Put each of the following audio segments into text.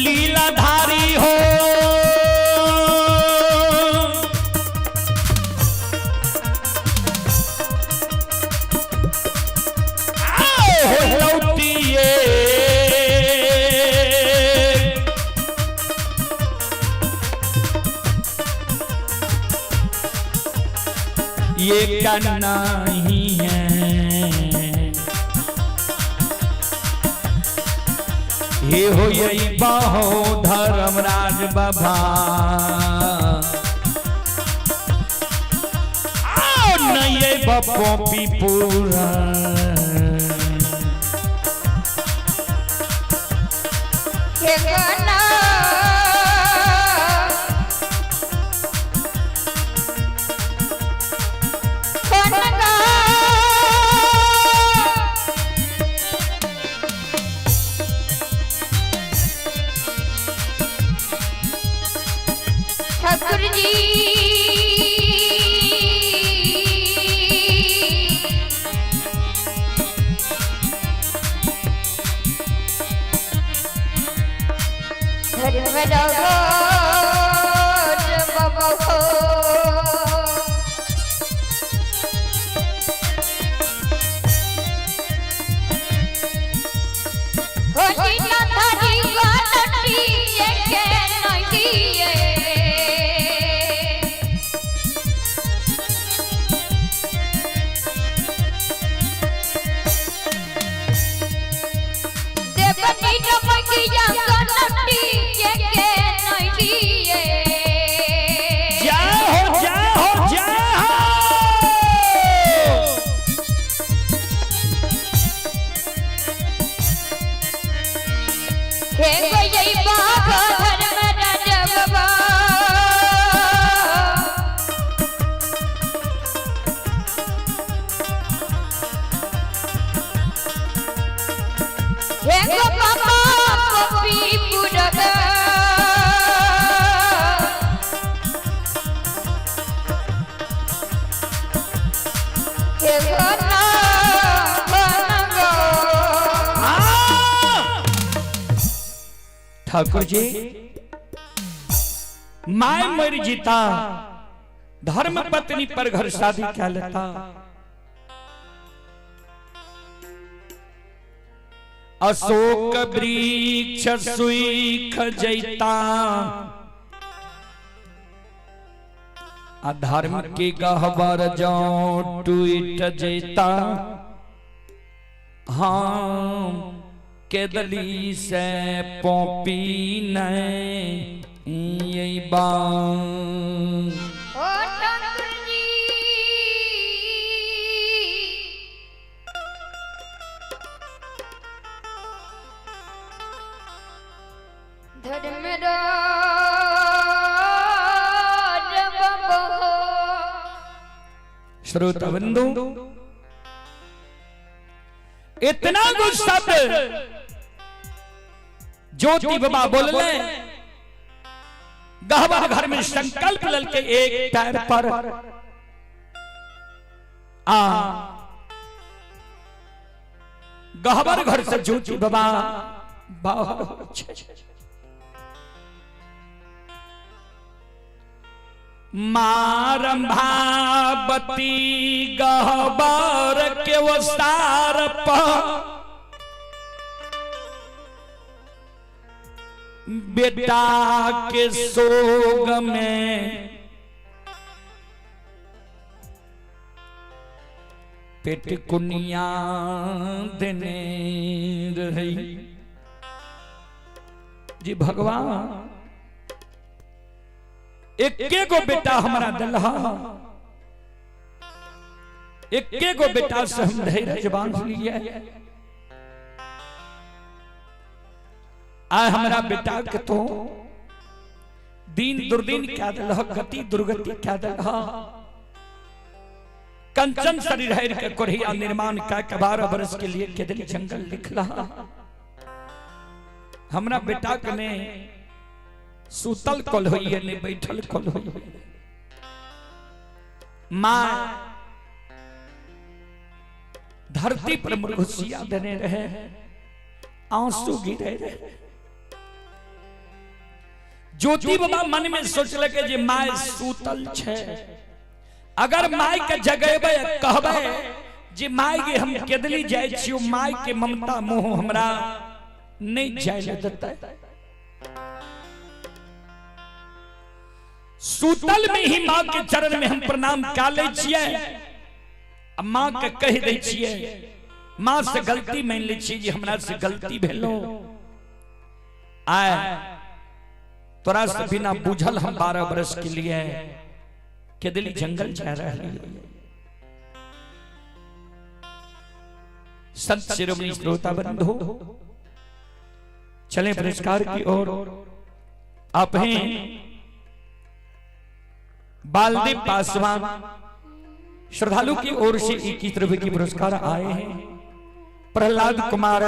लीलाधारी हो। आओ हो लौटिए ये का नहीं है। हे हो यही बाहो धर्मराज बाबा, आओ नहीं बपो पीपुरा। ठाकुर जी धर्म बाबा हो। जय हो जय हो जय हो। हे गई बाबा धर्म राज बाबा, हे गो बाबा पपी पुरग। हे गो ना गो। ठाकुर जी my मर जीता, धर्म पत्नी पर घर शादी क्या लेता। अशोक वृक्ष सुईख जैता, अधर्म के गहबर जो टूट जैता। हाँ केदली से पोपी नहीं बां। ओ ठाकुर जी धर्म राज बाबा। श्रोता बंधु, इतना कुछ शब्द ज्योति बाबा बोल ले, गहवा घर में संकल्प ललके एक पैर पर आ गहबर घर से ज्योति बाबा बाहर हो छे। मारंभावती गहबर के वसार पर बेटा के सोग में पेट कुनिया देने रही। जी भगवान, एके गो बेटा हमारा दलहा, एके गो बेटा से हम धैर्य बांध लिए। आय हमारा बेटा के तो दीन दुर्दीन क्या दलह, गति दुर्गति क्या दलह। कंचन शरीर है के कोरिया निर्माण का के 12 बरस के लिए केदली जंगल लिखला। हमरा बेटा के ने सुतल कल होइए ने बैठल कल होइए। मां धरती पर मुरघुसिया देने रहे, आंसू गिरे रहे। ज्योति बाबा मन में सोचलक जे my सूतल छै, अगर my के जगेबै कहबै जे my के हम केदली जाइ छियो, my के ममता मोह हमरा नहीं जाय ले देतै। सूतल में ही माँ के चरण में हम प्रणाम का लै छियै, आ माँ के कहि दै छियै, माँ से गलती मान लै छियै जे हमरा से गलती भेलो, आय तोरा से बिना बुझल हम 12 बरस के लिए केदली जंगल जा रहे। संत शिरोमणि श्रोता बंधु, चले पुरस्कार की ओर। आप हैं बालदेव पासवान, श्रद्धालु की ओर से 21 रुपए की पुरस्कार आए हैं। प्रहलाद कुमार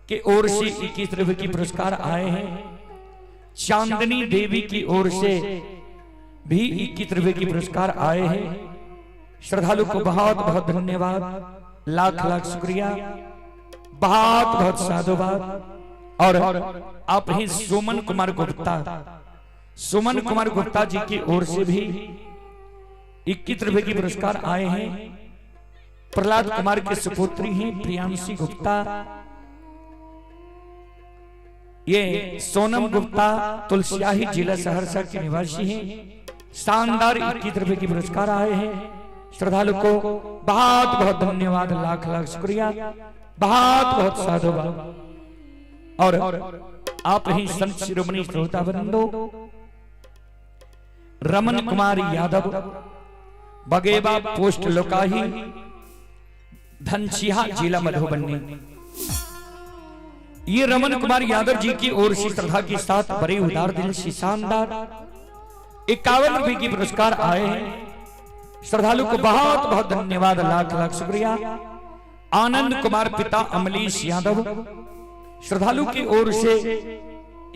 के ओर से 21 रुपए की पुरस्कार आए हैं। चांदनी देवी की ओर से भी 21 रुपए की पुरस्कार आए हैं। श्रद्धालु को बहुत बहुत धन्यवाद, लाख लाख शुक्रिया, बहुत बहुत साधुवाद। और आप ही सुमन कुमार गुप्ता, सुमन कुमार गुप्ता जी की ओर से भी 21 रुपए की पुरस्कार आए हैं। प्रहलाद कुमार के सुपुत्री हैं प्रियांशी गुप्ता, ये सोनम गुप्ता तुलसियाही जिला सहरसा के निवासी हैं। शानदार 21 रुपए की पुरस्कार आए हैं। श्रद्धालु को बहुत बहुत धन्यवाद, लाख लाख शुक्रिया, बहुत बहुत साधुवाद। और आप ही संत शिरोमणि श्रोता बंधु रमन कुमार यादव, बगेबा पोस्ट लोकाही, धनसिंहा जिला मधुबनी, ये रमन कुमार यादव जी की ओर से श्रद्धा के साथ बड़े उदार दिल से शानदार 51 रुपए की पुरस्कार आए हैं। श्रद्धालु को बहुत बहुत धन्यवाद, लाख लाख शुक्रिया। आनंद कुमार पिता अमलेश यादव, श्रद्धालु की ओर से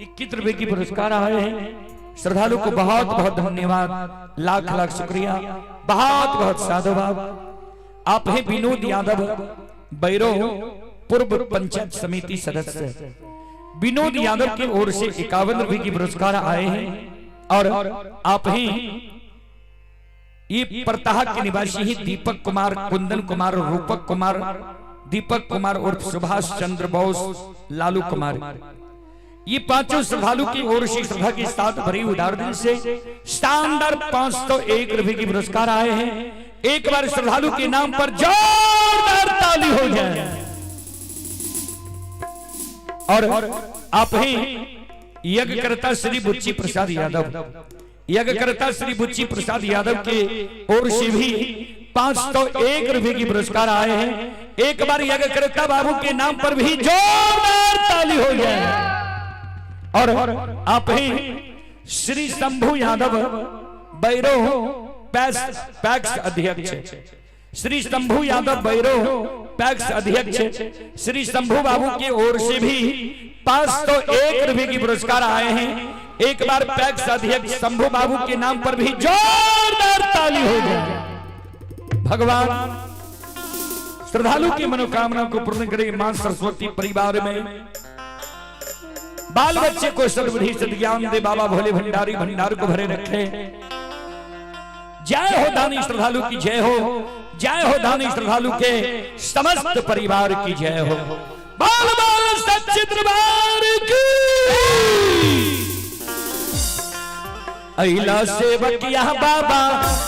21 रुपए की पुरस्कार आए हैं। श्रद्धालु को बहुत बहुत धन्यवाद, लाख लाख शुक्रिया, बहुत बहुत साधुवाद। आप हैं विनोद यादव बैरो, पूर्व पंचायत समिति सदस्य, विनोद यादव की ओर से 51 रुपए की पुरस्कार आए हैं। और आप हैं ये परताहा के निवासी ही दीपक कुमार, कुंदन कुमार, रूपक कुमार, दीपक कुमार उर्फ सुभाष चंद्र बोस, लालू कुमार, ये पांचों श्रद्धालु की ओर से श्रद्धा के साथ भरी उदार दिल से शानदार 501 रुपए की पुरस्कार आए हैं। एक बार श्रद्धालु के नाम पर जोरदार ताली हो जाए। और आप हैं यज्ञकर्ता श्री बुच्ची प्रसाद यादव, यज्ञकर्ता श्री बुच्ची प्रसाद यादव के ओर से भी 501 रुपए की पुरस्कार आए हैं। एक बार यज्ञकर्ता बाबू के नाम पर भी जोरदार ताली हो जाए। और आप हैं श्री शंभू यादव बैरो पैक्स अध्यक्ष, श्री शंभू यादव बैरो पैक्स अध्यक्ष श्री शंभू बाबू की ओर से भी 501 रुपए की पुरस्कार आए हैं। एक बार पैक्स अध्यक्ष शंभू बाबू के नाम पर भी जोरदार ताली हो जाए। भगवान श्रद्धालु की मनोकामना को पूर्ण करे। मां सरस्वती परिवार में बाल बच्चे को सद्बुद्धि सद्ज्ञान दे। बाबा भोले भंडारी भंडार को भरे रखे। जय हो दानी श्रद्धालु की जय हो, जय हो दानी श्रद्धालु के समस्त परिवार की जय हो। बाल बाल सच्चे दरबार की। अइला सेवकिया बाबा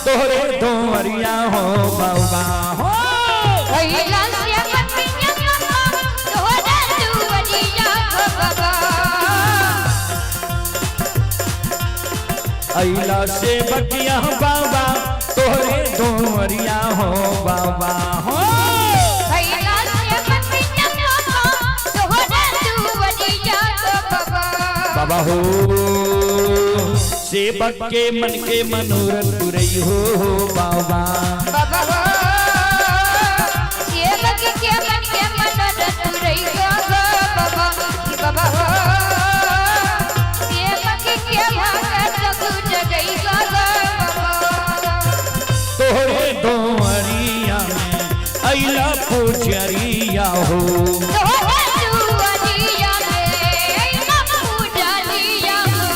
तोहरे दोवरिया हो बाबा हो। अइला सेवकिया बाबा तोहरे दुवरिया हो बाबा। अइला सेवकिया बाबा तोहरे दोवरिया हो बाबा हो। अइला सेवकिया बाबा तोहरे दुवरिया हो बाबा। बाबा हो सेवक के मन के मनोरथ पुरई हो बाबा। बाबा हो सेवक के मन के मनोरथ पुरई हो बाबा। बाबा हो सेवक के भागत गुजरई हो बाबा। तोहरे दोवरिया में अइला पुजरिया हो। तोहरे दुवरिया में अइला पुजरिया हो।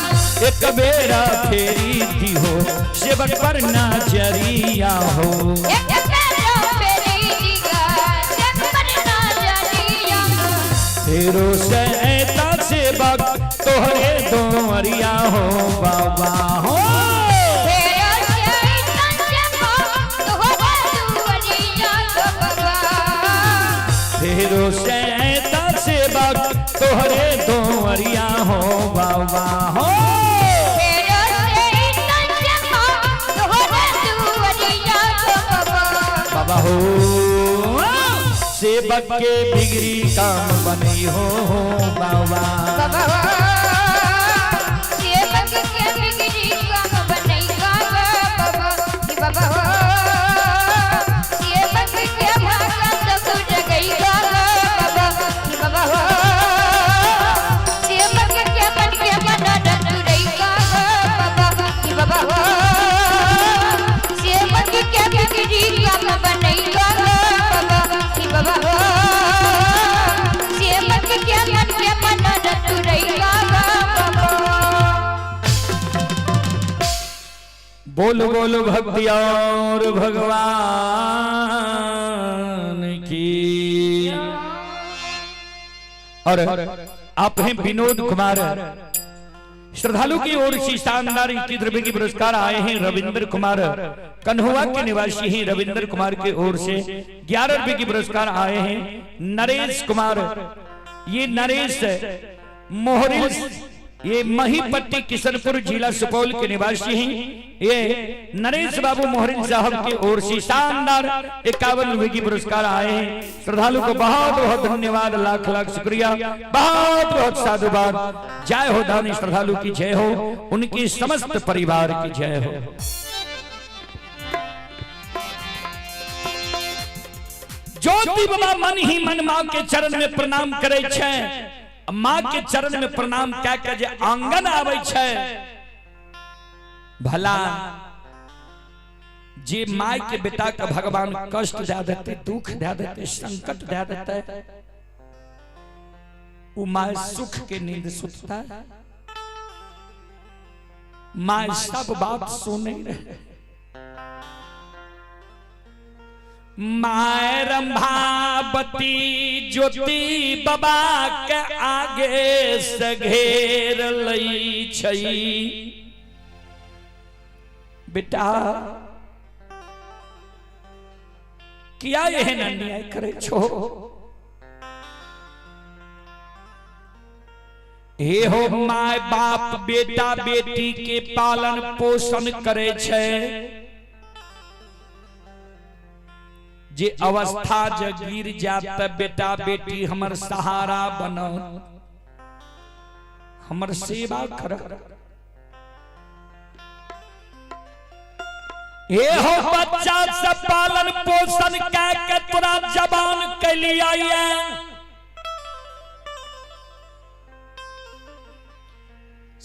बेरा फेरी दिहो सेवक पर नजरिया हो। एक बेरा फेरी दिगा सेवक पर नजरिया हो। फेरो से ऐता सेवक तोहरे दोअरिया हो बाबा हो। फेरो से ऐता सेवक तोहरे दुअरिया हो बाबा। फेरो से ऐता सेवक तोहरे दोअरिया हो बाबा हो। फेरो से ऐता सेवक तोहरे दुअरिया हो बाबा। बाबा हो सेवक के बिगड़ी काम बनी हो बाबा। बाबा हो सेवक के बिगड़ी काम बनई बाबा। बाबा हो सेवक के भागा सब जगई बाबा। बाबा हो सेवक के मन के मन तुरई बाबा। बाबा हो सेवक के बिगड़ी काम बनई बाबा। बाबा हो सेवक के मन के मन तुरई बाबा। बोल बोल भक्ति और भगवान की। और आप हैं विनोद कुमार श्रद्धालु की ओर से शानदार 21 रुपए की पुरस्कार आए हैं। रविंद्र कुमार कन्हुआ के निवासी हैं, रविंद्र कुमार की ओर से 11 रुपए की पुरस्कार आए हैं। नरेश कुमार, ये नरेश मोहरिल, ये महीपट्टी किशनपुर जिला सुपौल के निवासी हैं। ये नरेश बाबू मोहरिल साहब की ओर से शानदार 51 रुपए की पुरस्कार आए हैं। श्रद्धालु को बहुत बहुत धन्यवाद, लाख लाख शुक्रिया, बहुत बहुत साधुवाद। जय हो दानी श्रद्धालु की जय हो, उनकी समस्त परिवार की जय हो। ज्योति बाबा मन ही मन माँ के चरण में प्रणाम करे छे, माँ के चरण में प्रणाम कह के जे आंगन आवे छे, भला जे my के बेटा के भगवान कष्ट दे देते, दुख दे देते, संकट दे देते, उ my सुख के नींद सुतता है। My सब बात सुने रहे। My Rambhavati ज्योति बाबा के आगे से घेर लई छई। बेटा किया एहन अन्याय करे छो? हे हो my बाप बेटा बेटी के पालन पोषण करे छे, जे अवस्था जे गिर जात बेटा बेटी हमर सहारा बन, हमर सेवा कर। हे हो बच्चा सब पालन पोषण कह के तोरा जवान कैलिया,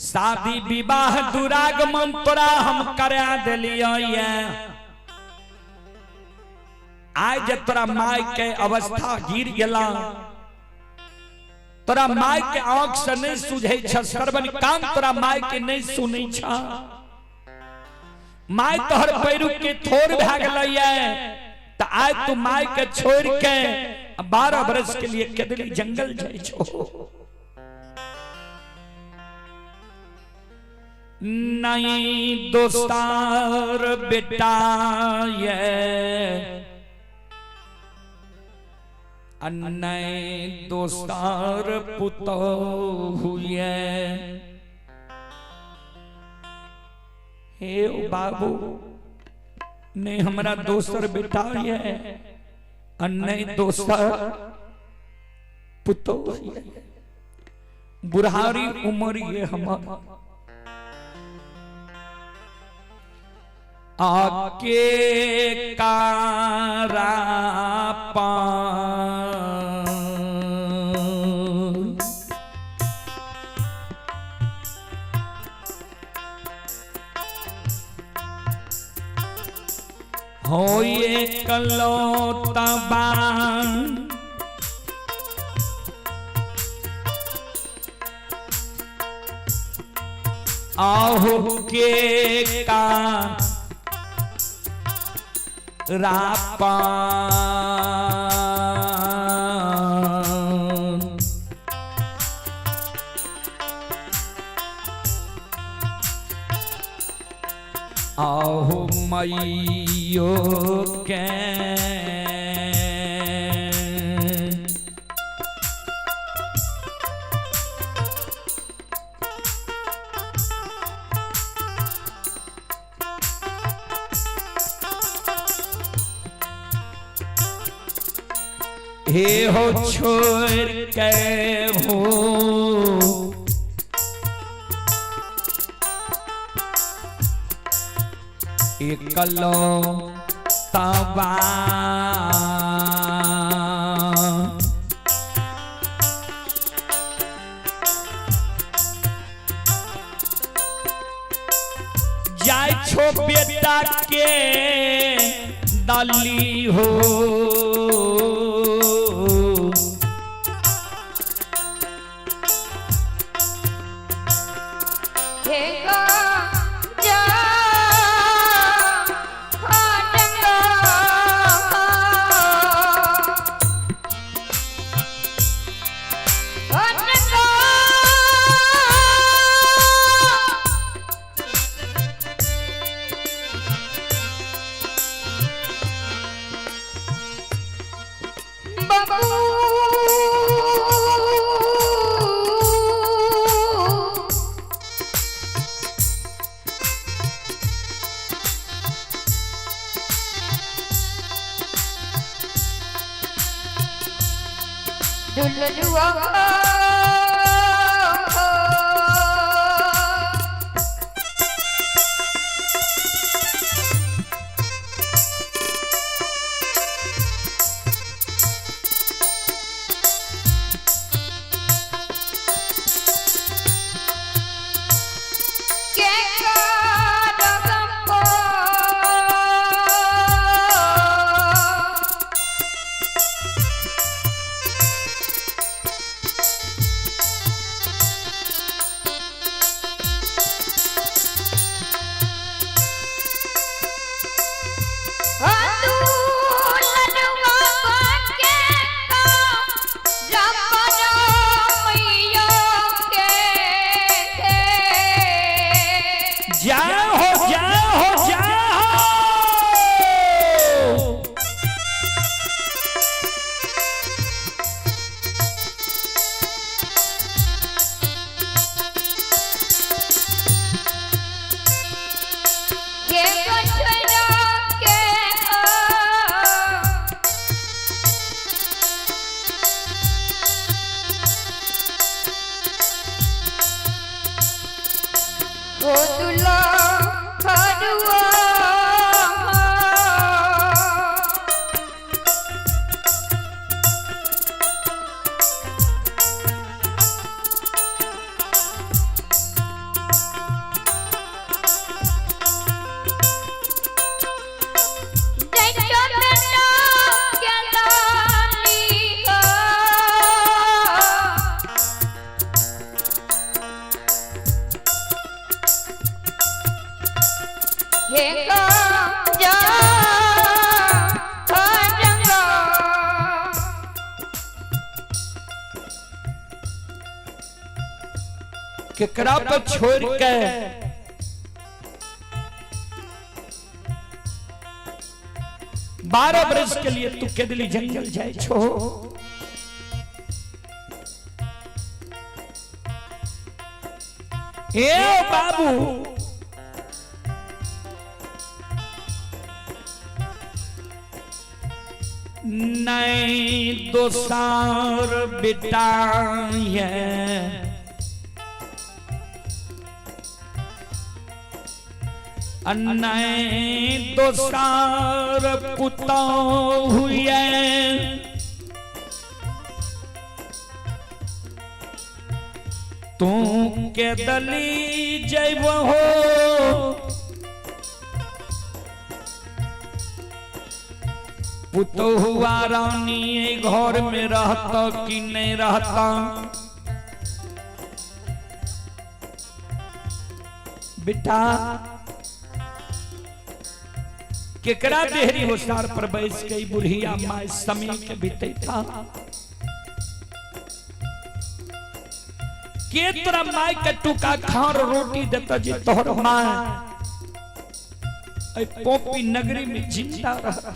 शादी विवाह दुरागमन तोरा हम करा दिलिया। आइ जे तोरा my के अवस्था गिर गेला, तोरा my के आंख से नहीं सुझै छ, श्रवण कान तोरा my के नहीं सुनै छ, my तोहर पैरू के थोर भए गेलैया, त आइ तू my के छोड़ के 12 बरस के लिए केदली जंगल जाइ छो। नहीं दोस्तार बेटा ये नहीं दोस्तार पुतोहु ये। हे बाबू नहीं हमरा दोसर बेटा ये नहीं दोसर पुतोहु ये, बुढ़ारी उम्र ये हमर। आके कारा पान हो ये कलौता बान आहो के का रापा। आहो मैयो के हे हो छोड़ के हो एकलो तबा। जाय छो बेटा के डाली हो। हे जा हाटंगा हाटंगा। बाबू दुलरुआ के कारगम्बो। जय हो जय हो जय हो। दुला खड़ुआ। केकरा पर छोड़ के 12 बरस के लिए तू के दिली जंगल जाए छो। ए बाबू नहीं दोसार बेटा है नहीं दोसार पुता हुए तू के दली जैब हो पुतहुआ रानी घर में रहता कि नहीं रहता। बेटा केकरा देहरी होसार पर बैस गई बुढ़िया माय समय के बीतैता के तोरा माय के टुका खार रोटी देता जी तोहर माय ऐ पोपी नगरी में जिंदा रहता।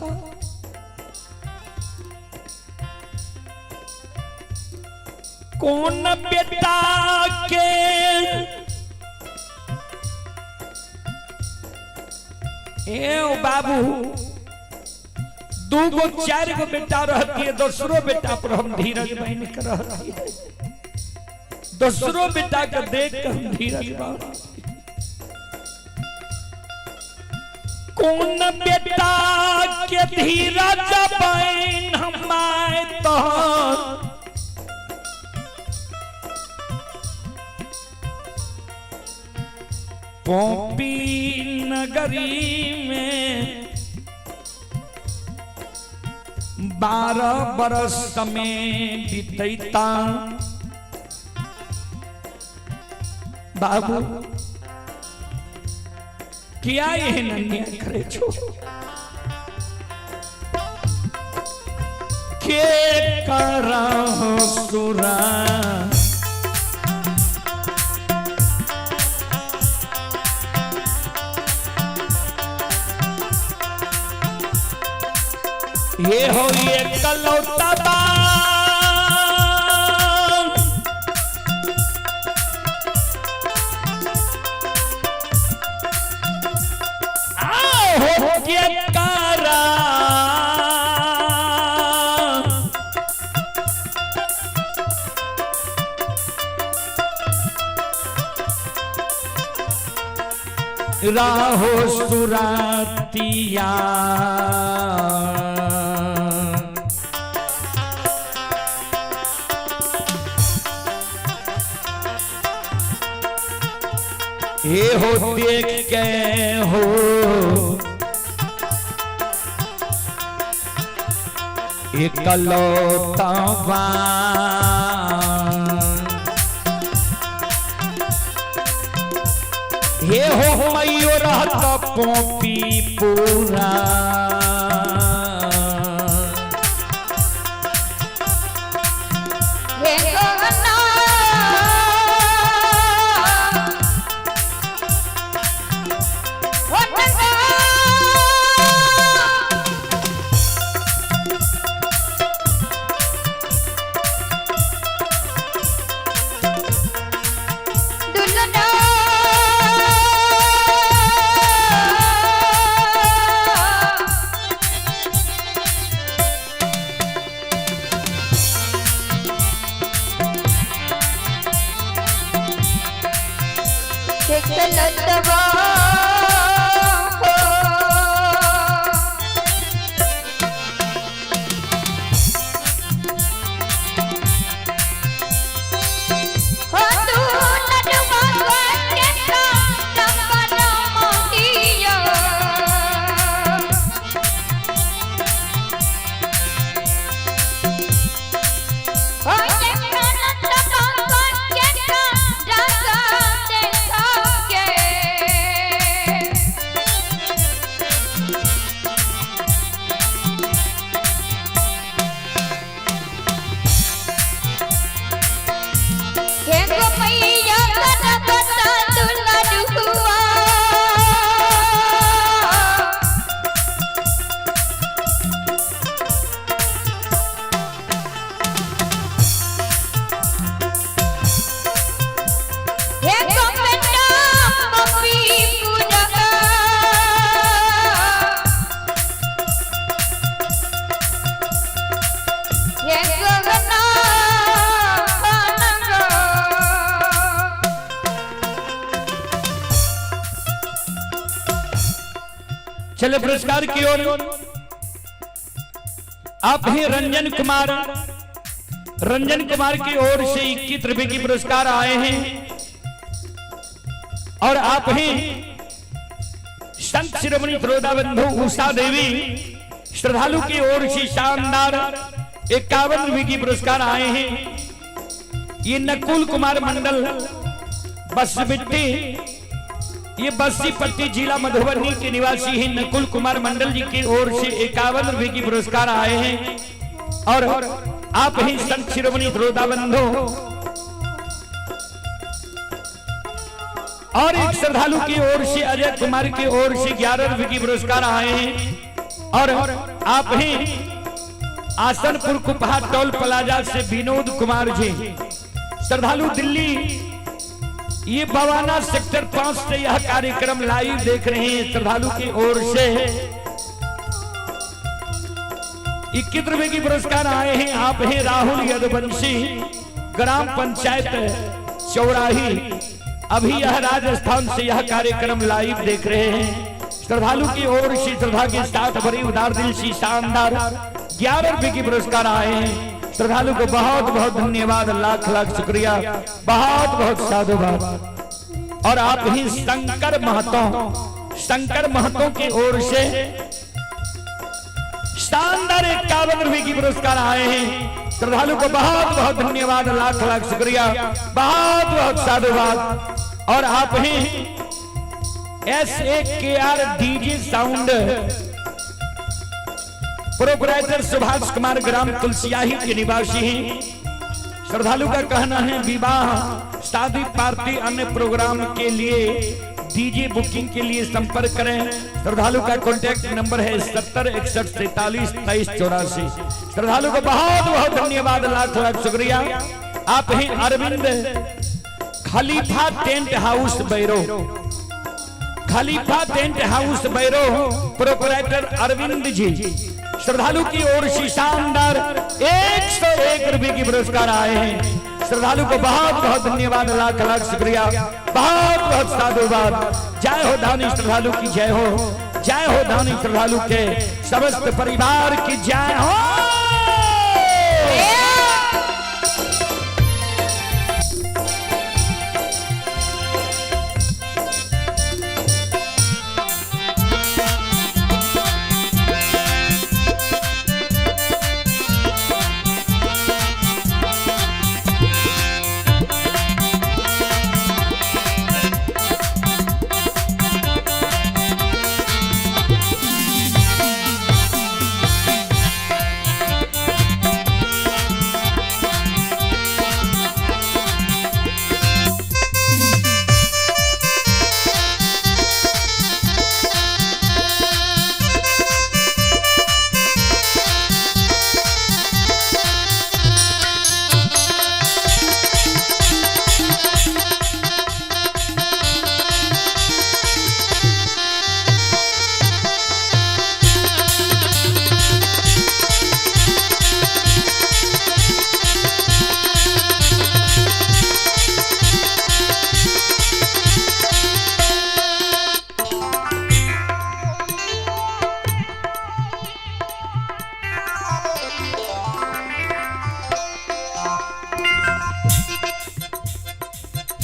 कौन बेटा के ए ओ बाबू दू गो चार गो बेटा रहती है, दूसरो बेटा पर हम धीरज बन के रहती है, दूसरो बेटा के देख के हम धीरज बन। कौन बेटा के धीरज बन हमाए तो पोपी नगरी में 12 बरस में बीतता। बाबू किया एहन अन्याय करे छो के करहु सुरा ये हो ये कलौता बान आओ के करा राहो सुरातिया ये हो देख के हो एकलौता बान। हे हो मैयो रहत पोपी पूरा हे गगना हो नंगा दुल्हना एकलतवा हो। हो तू नटवा के का नंबर मोहिया। हो एकलतवा के का राजा देखा के। हे गोपैया गणपता दुलडुआ। हे गोपैया पपी पूजा। हे गगना पानंग। चले पुरस्कार की ओर आप ही रंजन कुमार, रंजन कुमार की ओर से 21 रुपए की पुरस्कार आए हैं और आप ही संत शिरोमणि त्रोदा बंधु उषा देवी श्रद्धालु की ओर से शानदार 51 रुपए की पुरस्कार आए हैं। ये नकुल कुमार मंडल बसबिट्टी ये बस्सी पट्टी जिला मधुबनी के निवासी हैं। नकुल कुमार मंडल जी की ओर से 51 रुपए की पुरस्कार आए हैं। और आप ही संत शिरोमणि श्रोता बंधु और एक श्रद्धालु की ओर से अजय कुमार की ओर से 11 रुपए की पुरस्कार आए हैं। और आप ही आसनपुर कुपहा टोल प्लाजा से विनोद कुमार जी श्रद्धालु दिल्ली ये बवाना सेक्टर 5 से यह कार्यक्रम लाइव देख रहे हैं। श्रद्धालु की ओर से 21 रुपए की पुरस्कार आए हैं। आप हैं राहुल यदुवंशी, ग्राम पंचायत चौराही, अभी यह राजस्थान से यह कार्यक्रम लाइव देख रहे हैं। श्रद्धालु की ओर से श्रद्धा के साथ बड़ी उदार दिल सी शानदार 11 रुपए की पुरस्कार आए हैं। श्रद्धालु को बहुत बहुत धन्यवाद, लाख लाख शुक्रिया, बहुत बहुत साधुवाद। और आप ही शंकर महतो, शंकर महतो की ओर से शानदार 51 रुपए की पुरस्कार आए हैं। श्रद्धालु को बहुत बहुत धन्यवाद, लाख लाख शुक्रिया, बहुत बहुत साधुवाद। और आप ही SAKR DJ sound proprietor Subhash Kumar, ग्राम तुलसियाही के निवासी हैं। श्रद्धालु का कहना है विवाह, शादी, पार्टी, अन्य प्रोग्राम के लिए डीजे बुकिंग के लिए संपर्क करें। श्रद्धालु का कॉन्टैक्ट नंबर है 70 61 47 23 84। श्रद्धालु को बहुत बहुत धन्यवाद, लाख लाख शुक्रिया। आप हैं Arvind Khalifa tent house Bairo, Khalifa tent house Bairo proprietor Arvind ji. श्रद्धालु की ओर से शानदार 101 रुपए की पुरस्कार आए हैं। श्रद्धालु को बहुत बहुत धन्यवाद, लाख लाख शुक्रिया, बहुत बहुत साधुवाद। जय हो दानी श्रद्धालु की जय हो, जय हो दानी श्रद्धालु के समस्त परिवार की जय हो।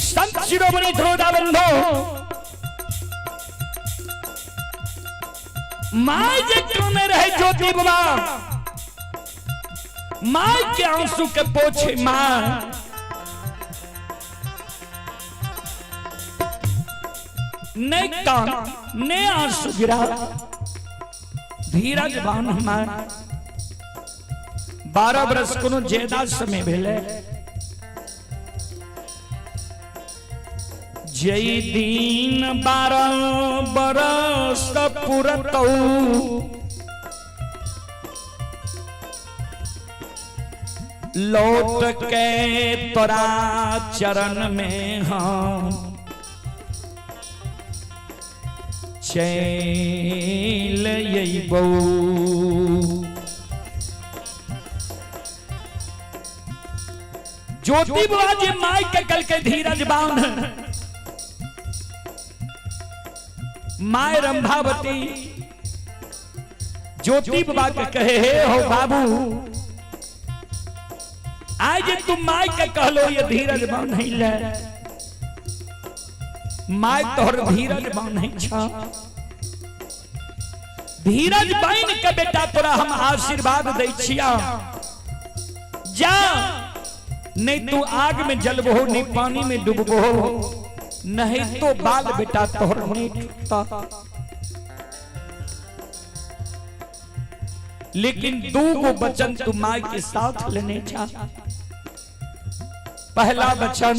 संत शिरोमणि श्रोता बंधु, my जे क्यों में रहे ज्योति बाबा, my के आंसू के पोछे मां ने कान ने आंसू गिरा, धीरज बान मां 12 बरस कोनो जेदा समय भेले। जय दिन 12 बरस पुरतौ, लौट के तोरा चरण में हम चैल अइबौ। ज्योति बुआ जी माई के कल के धीरज बांध, my Rambhavati ज्योति बाबा के कहे हे हो बाबू, आज तुम माई के कहलो ये धीरज बांध ले, my तोहर धीरज बांध छा, धीरज बांध के बेटा तोरा हम आशीर्वाद दै छिया, जा नहीं तू आग में जलबो नहीं पानी में डूबबो। नहीं तो बाल बेटा तोहर नहीं छूटता। लेकिन दो गो वचन तू माई के साथ लेने जा। पहला वचन,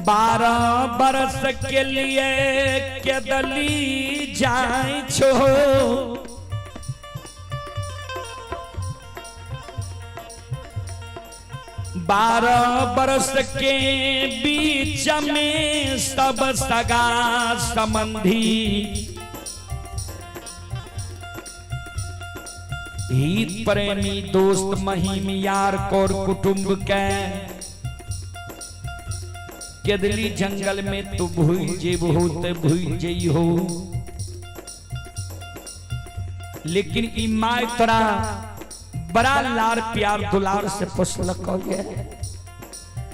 12 बरस के लिए केदली जाय छो, 12 बरस के बीच में सब सगा संबंधी हित प्रेमी दोस्त महिम यार कौर कुटुंब के केदली जंगल में तू भूल जेबहो ते भूल जइहो, लेकिन ई माय तोरा बड़ा लार प्यार दुलार से पोसलक ये।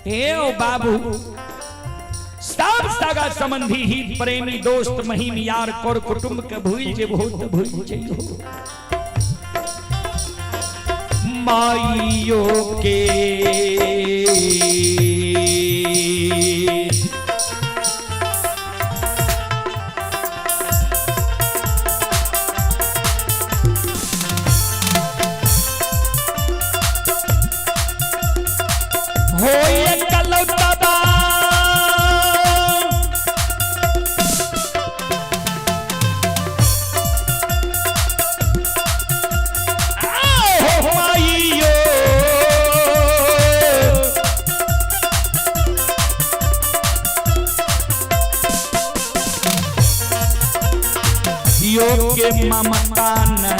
हे ओ बाबू, सब सगा संबंधी ही प्रेमी दोस्त महिम यार कौर कुटुंब के भूल जेबहो ते भूल जइहो। माइयो के हो कलौता। हो माइयो, यो के ममता ने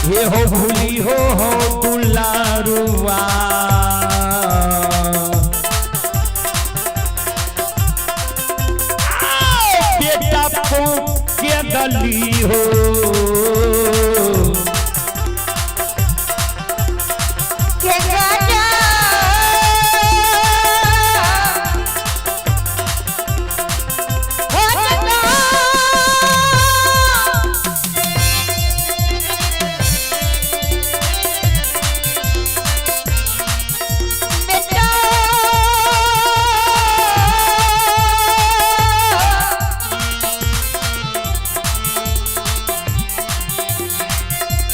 हे हो भूली हो दुलारुआ। बेटा को के दली हो। के राजा हो जगा। बेटा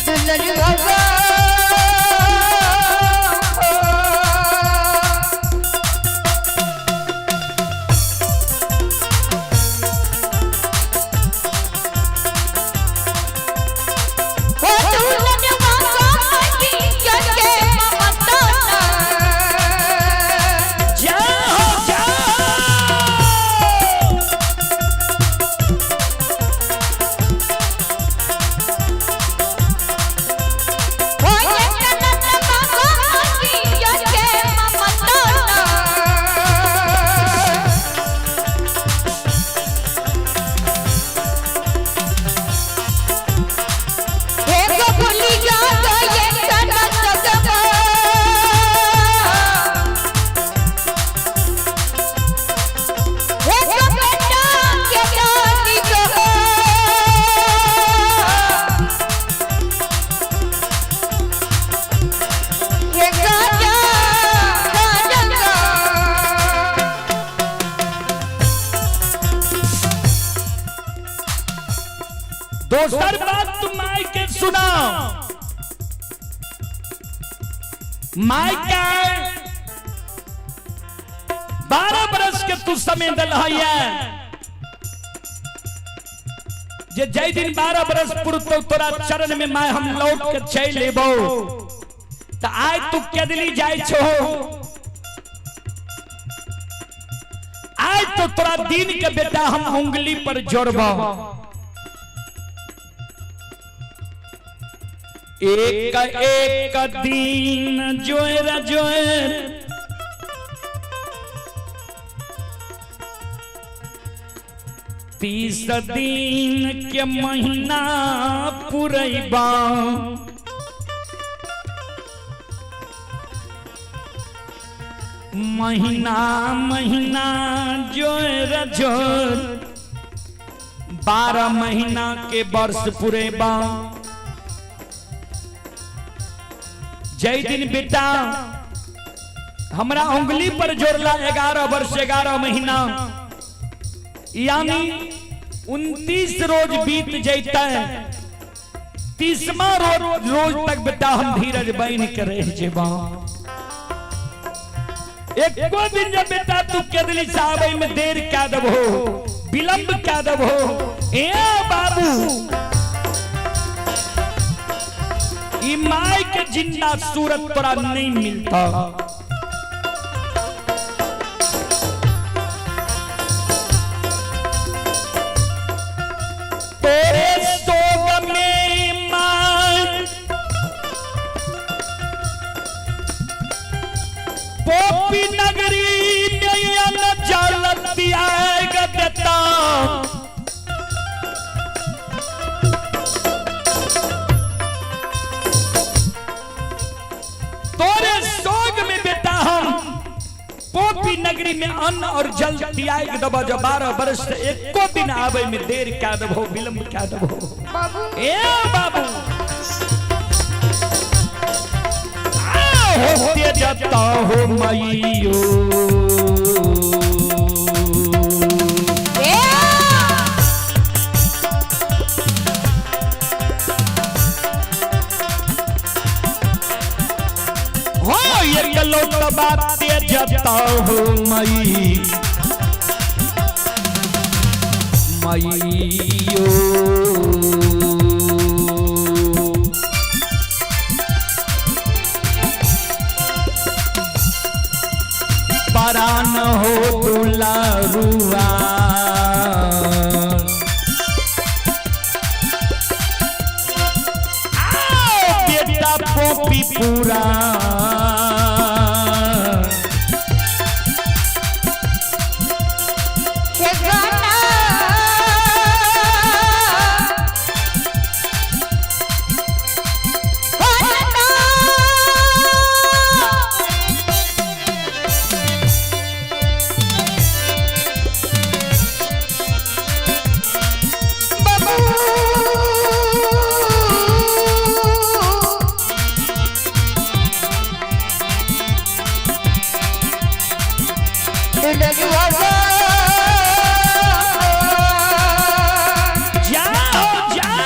दुलरुआ। हो दुलरुआ की के ममता। जाओ जाओ। हो कनक की के ममता। हे गोकुली जा ये कनक गवा। हे बेटा के दादी गो। हे राजा राजा। दोसर बात तुम माई के सुनाओ। माई के 12 बरस के तू समय दल है जे जय दिन 12 बरस पुरतो तोरा चरण में माय हम लौट के चल लेबो। त आय तू केदली जाय छो? आय तो तोरा दिन के बेटा हम उंगली पर जोड़बो। एक एक दिन जोर जोर 30 दिन के महीना पुरैबा। महीना महीना जोर जोर 12 महीना के वर्ष पूरे बा। जय दिन बेटा हमरा उंगली पर जोड़ला 11 वर्ष 11 महीना यानी 29 रोज बीत जाता है, 30वां रोज तक बेटा हम धीरज बन के रह जेबा। एको दिन जब बेटा तू केदली साहब में देर क्या दबो, विलंब क्या दबो, ए बाबू ई माई के जिंदा सूरत तोरा नहीं मिलता। तोरे सोग में मां पोपी नगरी में न जलती आएगा देता। तोरे सोग में बेटा हम पोपी नगरी में अन्न और जल त्याग दबा जो 12 वर्ष से एको दिन आवे में देर क्या दबो, विलंब क्या दबो। बाबू ए बाबू होते जाता हो मैयो ए हो एक लोट बाते जाता हो मई मैयो। परान हो दुलारुआ आओ बेटा पोपी पूरा हे गाना बाबू जाओ जाओ।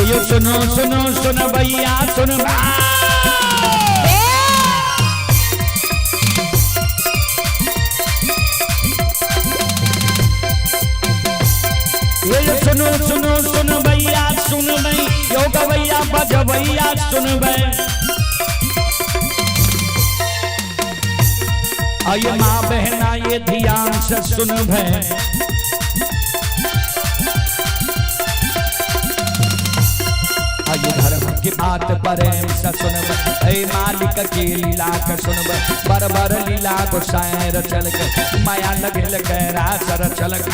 यो सुनो सुनो सुन भैया सुन ये सुनो सुनो सुन भैया सुन भई यो गवैया बजवैया सुन भई। आये माँ बहना ये ध्यान से सुन भई। आये धर्म की बात प्रेम से सुनब, ऐ मालिक के लीला के सुनब, बर बर लीला गोसाई रचल के माया लगल के रास रचल के।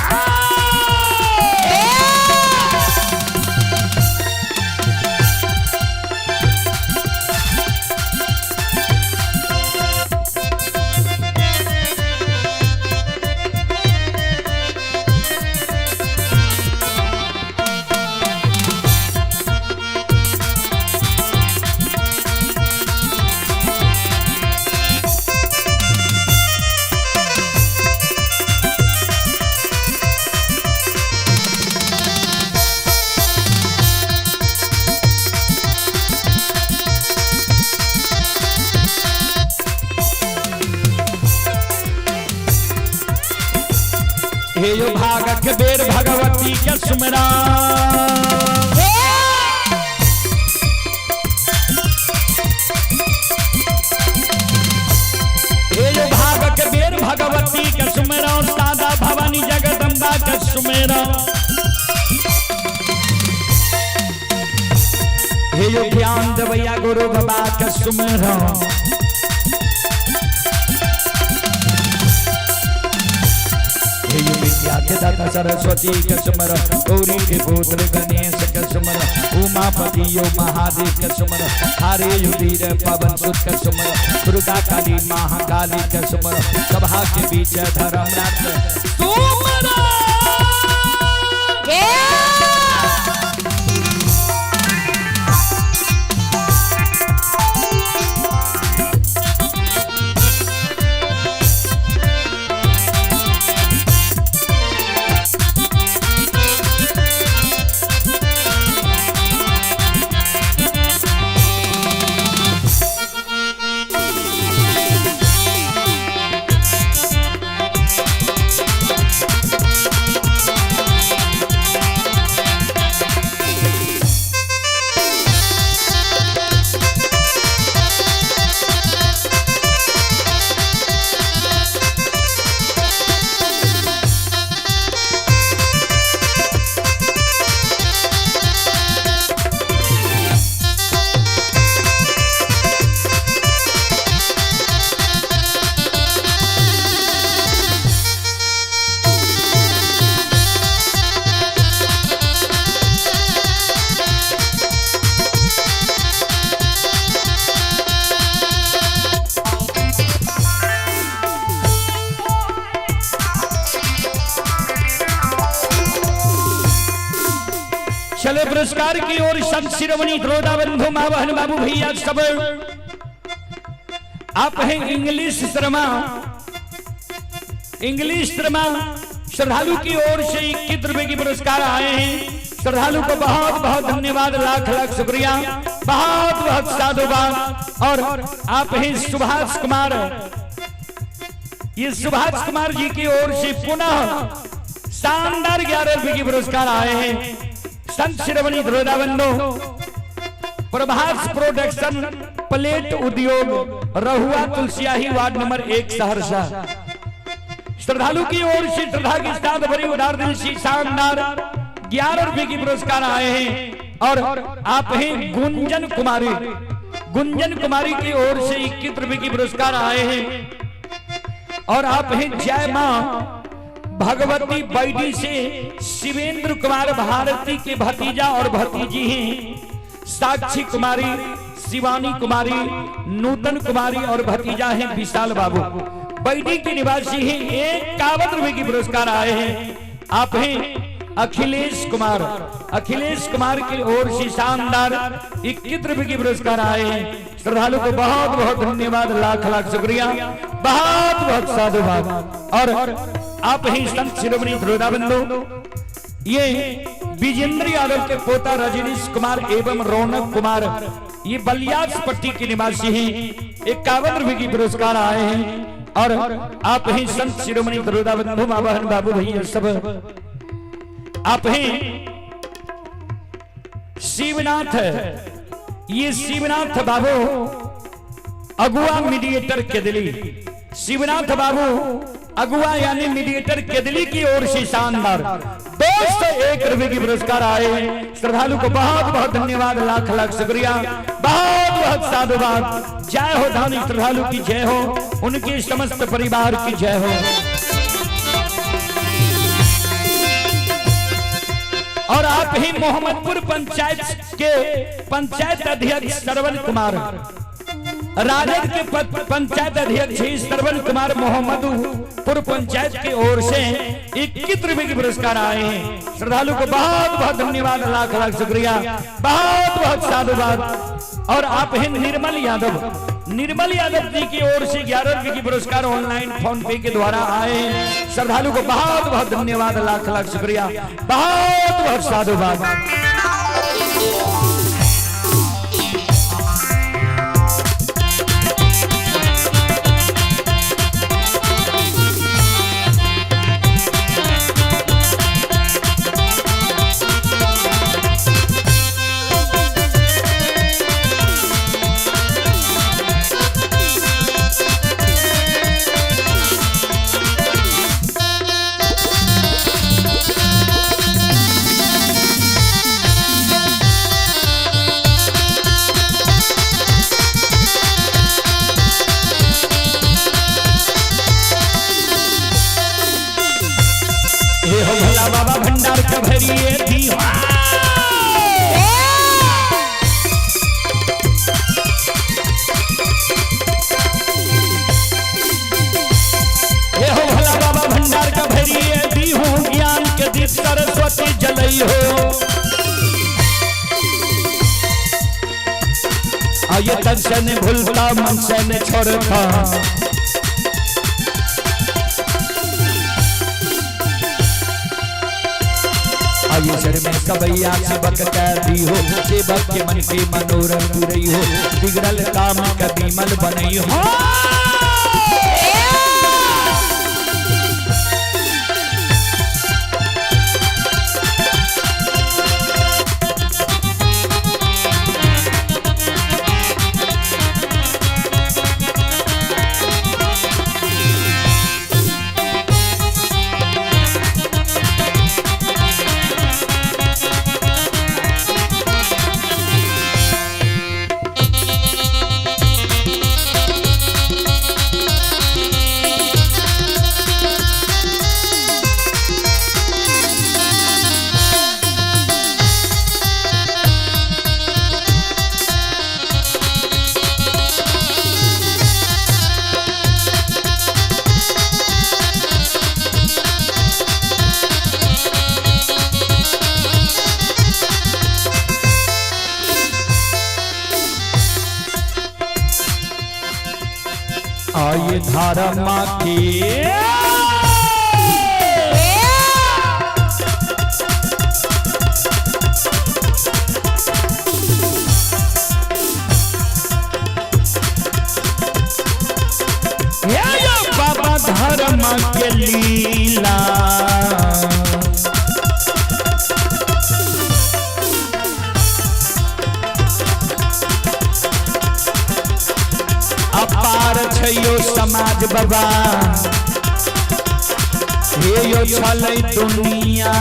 हे यो भागक बेर भगवती के सुमरा। हे यो भागक बेर भगवती के सुमरा, सादा भवानी जगदम्बा के सुमेरा। हे यो ज्ञान देवैया गुरु बाबा के सुमेरा। हे यो विद्या के दाता सरस्वती के सुमर, गौरी के पुत्र गणेश के सुमर, उमापति यो महादेव के सुमर, हरे युधीर पवन सुत के सुमर, दुर्गा काली महाकाली के सुमर, सभा के बीच धर्मराज सुमर। चले पुरस्कार की ओर संत शिरोमणि द्रोदा बंधु माँ बहन बाबू भैया सब। आप हैं इंग्लिश शर्मा, इंग्लिश शर्मा श्रद्धालु की ओर से 21 रुपए की पुरस्कार आए हैं। श्रद्धालु को बहुत बहुत धन्यवाद, लाख लाख शुक्रिया, बहुत बहुत साधुवाद। और आप हैं सुभाष कुमार, ये सुभाष कुमार जी की ओर से पुनः शानदार 11 रुपए की पुरस्कार आए हैं। संत शिरोमणि द्रोदाबंधु प्रभास प्रोडक्शन प्लेट उद्योग रहुआ तुलसियाही वार्ड नंबर 1 सहरसा। श्रद्धालु की ओर से श्रद्धा के साथ भरी उदार दिल से शानदार 11 रुपए की पुरस्कार आए हैं। और आप हैं गुंजन कुमारी, गुंजन कुमारी की ओर से 21 रुपए की पुरस्कार आए हैं। और आप हैं जय मां भगवती बैडी से शिवेंद्र कुमार भारती के भतीजा और भतीजी हैं साक्षी कुमारी, शिवानी कुमारी, नूतन कुमारी और भतीजा हैं विशाल बाबू, बैडी के निवासी हैं, 51 रुपए की पुरस्कार आए हैं। आप हैं अखिलेश कुमार, अखिलेश कुमार की ओर से शानदार 21 रुपए की पुरस्कार आए हैं। श्रद्धालु को बहुत बहुत धन्यवाद, लाख लाख शुक्रिया, बहुत बहुत साधुवाद। और आप ही संत शिरोमणि द्रोदाबंधु ये विजेंद्र यादव के पोता रजनीश कुमार एवं रौनक कुमार, ये बलियास पट्टी के निवासी हैं, 51 रुपए की पुरस्कार आए हैं। और आप ही संत शिरोमणि द्रोदाबंधु माँ बहन बाबू भैया सब। आप ही शिवनाथ, ये शिवनाथ बाबू अगुआ मीडिएटर केदली, शिवनाथ बाबू अगुआ यानी मीडिएटर केदली की ओर से शानदार 201 रुपए की पुरस्कार आए। श्रद्धालु को बहुत बहुत धन्यवाद, लाख लाख शुक्रिया, बहुत बहुत साधुवाद। जय हो धानी श्रद्धालु की जय हो, उनके समस्त परिवार की जय हो। और आप ही मोहम्मदपुर पंचायत के पंचायत अध्यक्ष श्रवण कुमार, राजद के पंचायत अध्यक्ष श्रवण कुमार मोहम्मदपुर पंचायत की ओर से 21 रुपए के पुरस्कार आए हैं। श्रद्धालु को बहुत बहुत धन्यवाद, लाख लाख शुक्रिया, बहुत बहुत साधुवाद। और आप हैं निर्मल यादव, निर्मल यादव जी की ओर से 11 रुपए की पुरस्कार ऑनलाइन फोन पे के द्वारा आए हैं। श्रद्धालु को बहुत बहुत धन्यवाद, लाख लाख शुक्रिया, बहुत बहुत साधुवाद। हे हो भोला बाबा भंडार के भरिए दी हो। हे हो भोला बाबा भंडार के भरिए दी हूँ, ज्ञान के दीप सरस्वती जलई हो। आये तन से न भूलता मन से न छोड़ता, आये सर में कबैया सेवक कह दी हो, सेवक के मन के मनोरथ पुरई हो, बिगड़ल काम कभी मल बनई हो। आये धारा माँ की ये यो बाबा धर्म के लीला, अपार छयो समाज बाबा, हे यो छलै दुनिया।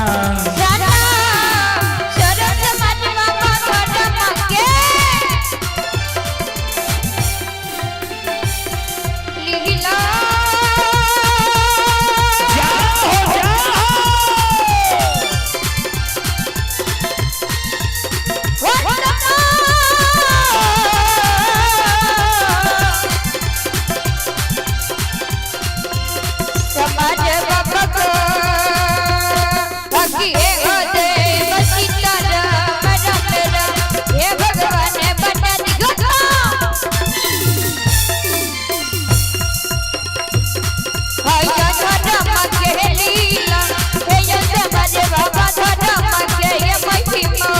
जाओ जाओ। समाज बाबा को बाकी हे होते बसीता राम राम राम, हे भगवान बना दिगो। हाय धर्म के लीला, हे यो समाज बाबा धर्म के ये महिमा।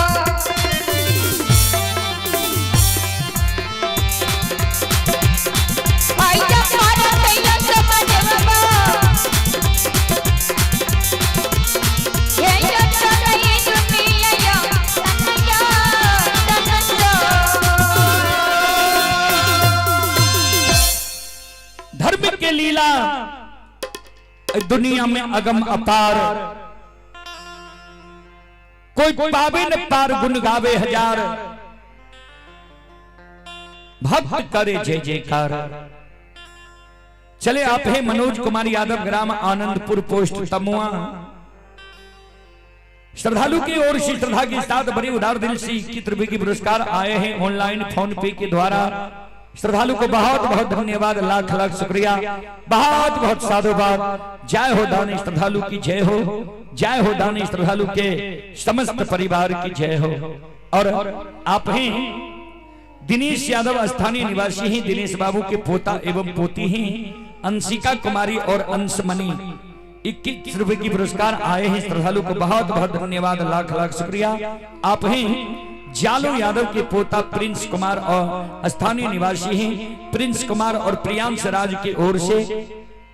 हाय धर्म के यो समाज बाबा, धर्म के लीला दुनिया में अगम अपार, कोई पावे न पार गुण गावे हजार, भक्त करे जय जयकार। चले आप हैं मनोज कुमार यादव, ग्राम आनंदपुर, पोस्ट तमुआ। श्रद्धालु की ओर से श्रद्धा के साथ बड़ी उदार दिल से 21 रुपए की पुरस्कार आए हैं ऑनलाइन फोन पे के द्वारा। श्रद्धालु को बहुत बहुत धन्यवाद, लाख लाख शुक्रिया, बहुत बहुत साधुवाद। जय हो दानी श्रद्धालु की जय हो, जय हो दानी श्रद्धालु के समस्त परिवार की जय हो। और आप ही दिनेश यादव स्थानीय निवासी ही, दिनेश बाबू के पोता एवं पोती ही अंशिका कुमारी और अंशमणि 21 रुपए की पुरस्कार आए हैं। श्रद्धालु को बहुत बहुत धन्यवाद, लाख लाख शुक्रिया। आप ही जालू यादव के पोता प्रिंस कुमार और स्थानीय निवासी हैं प्रिंस कुमार और प्रियांश राज की ओर से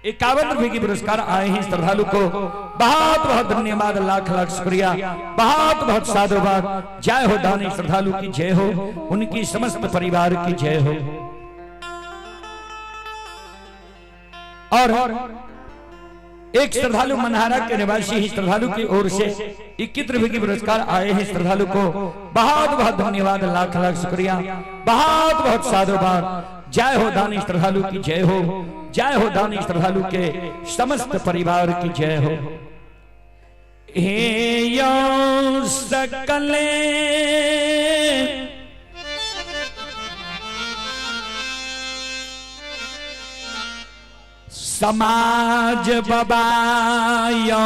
51 रुपए की पुरस्कार आए हैं। श्रद्धालु को बहुत बहुत धन्यवाद, लाख लाख शुक्रिया, बहुत बहुत साधुवाद। जय हो दानी श्रद्धालु की जय हो, उनकी समस्त परिवार की जय हो। और एक श्रद्धालु मनहारा के निवासी ही श्रद्धालु की ओर से 21 रुपए की पुरस्कार आए हैं। श्रद्धालु को बहुत बहुत धन्यवाद, लाख लाख शुक्रिया, बहुत बहुत साधुवाद। जय हो दानी श्रद्धालु की जय हो, जय हो दानी श्रद्धालु के समस्त परिवार की जय हो। हे यो सकले समाज बबायो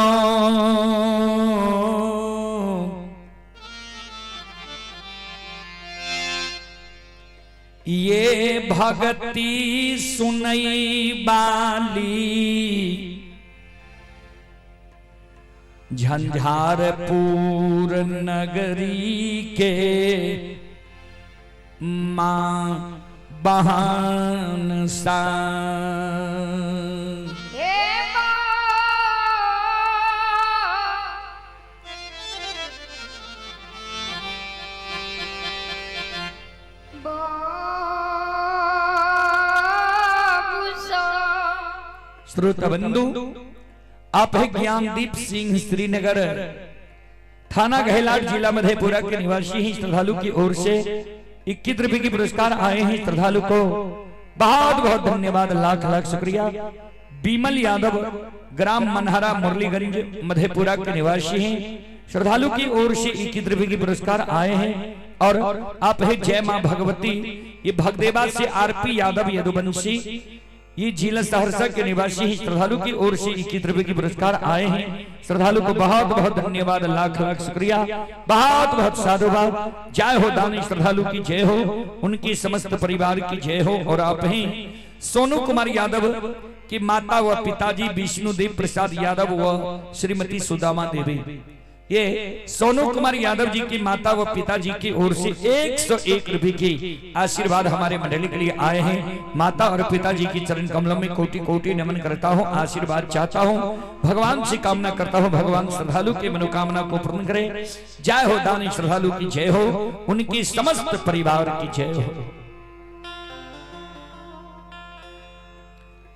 ये भगती सुनई बाली झंझारपुर नगरी के माँ बहान सा। हे माँ बाबू सा। श्रोता बंधु, आप है ज्ञानदीप सिंह श्रीनगर थाना गहलाट जिला मधेपुरा के निवासी हैं। श्रद्धालु की ओर से 21 रुपए की पुरस्कार आए हैं। श्रद्धालु को बहुत बहुत धन्यवाद, लाख लाख शुक्रिया। बीमल यादव ग्राम मनहरा मुरलीगंज मधेपुरा के निवासी हैं। श्रद्धालु की ओर से 21 रुपए की पुरस्कार आए हैं। और आप है जय मां भगवती, ये भगदेवा से आरपी यादव यदुवंशी, ये जिला सहरसा के निवासी हैं। श्रद्धालु की ओर से 21 रुपए की पुरस्कार आए हैं। श्रद्धालु को बहुत बहुत धन्यवाद, लाख लाख शुक्रिया, बहुत बहुत साधुवाद। जय हो दानी श्रद्धालु की जय हो, उनकी समस्त परिवार की जय हो। और आप हैं सोनू कुमार यादव की माता व पिताजी विष्णुदेव प्रसाद यादव व श्रीमती सुदामा देवी, ये सोनू कुमार यादव जी की माता व पिताजी की ओर से 101 रुपए की आशीर्वाद हमारे मंडली के लिए आए हैं। माता और पिताजी की चरण कमलों में कोटि कोटि नमन करता हूँ, आशीर्वाद चाहता हूँ, भगवान से कामना करता हूँ भगवान श्रद्धालु की मनोकामना को पूर्ण करे। जय हो दानी श्रद्धालु की जय हो, उनकी समस्त परिवार की जय हो।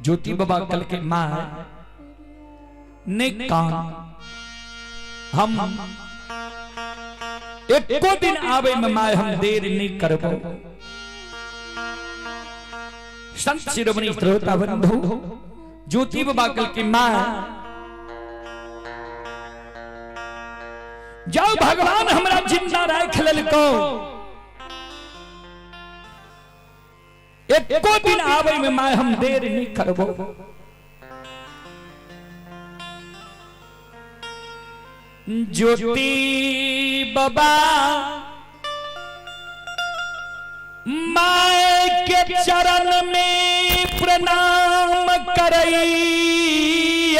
ज्योति बाबा कल के माँ ने कान हम एको दिन आवे में my हम देर नहीं करबो। संत शिरोमणि श्रोता बंधु, ज्योति बाबा कल की माँ जाओ भगवान हमरा जिंदा राख लेलको, एको दिन आवे में my हम देर नहीं करबो। ज्योति बाबा my के चरण में प्रणाम करई,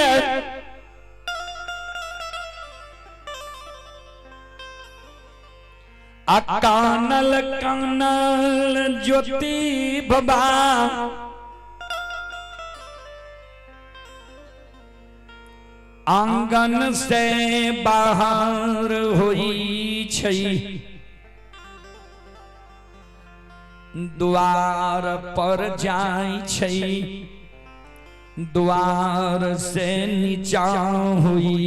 आ कानल कानल ज्योति बाबा आंगन से बाहर हुई छई, द्वार पर जाई छई, द्वार से नीचा हुई।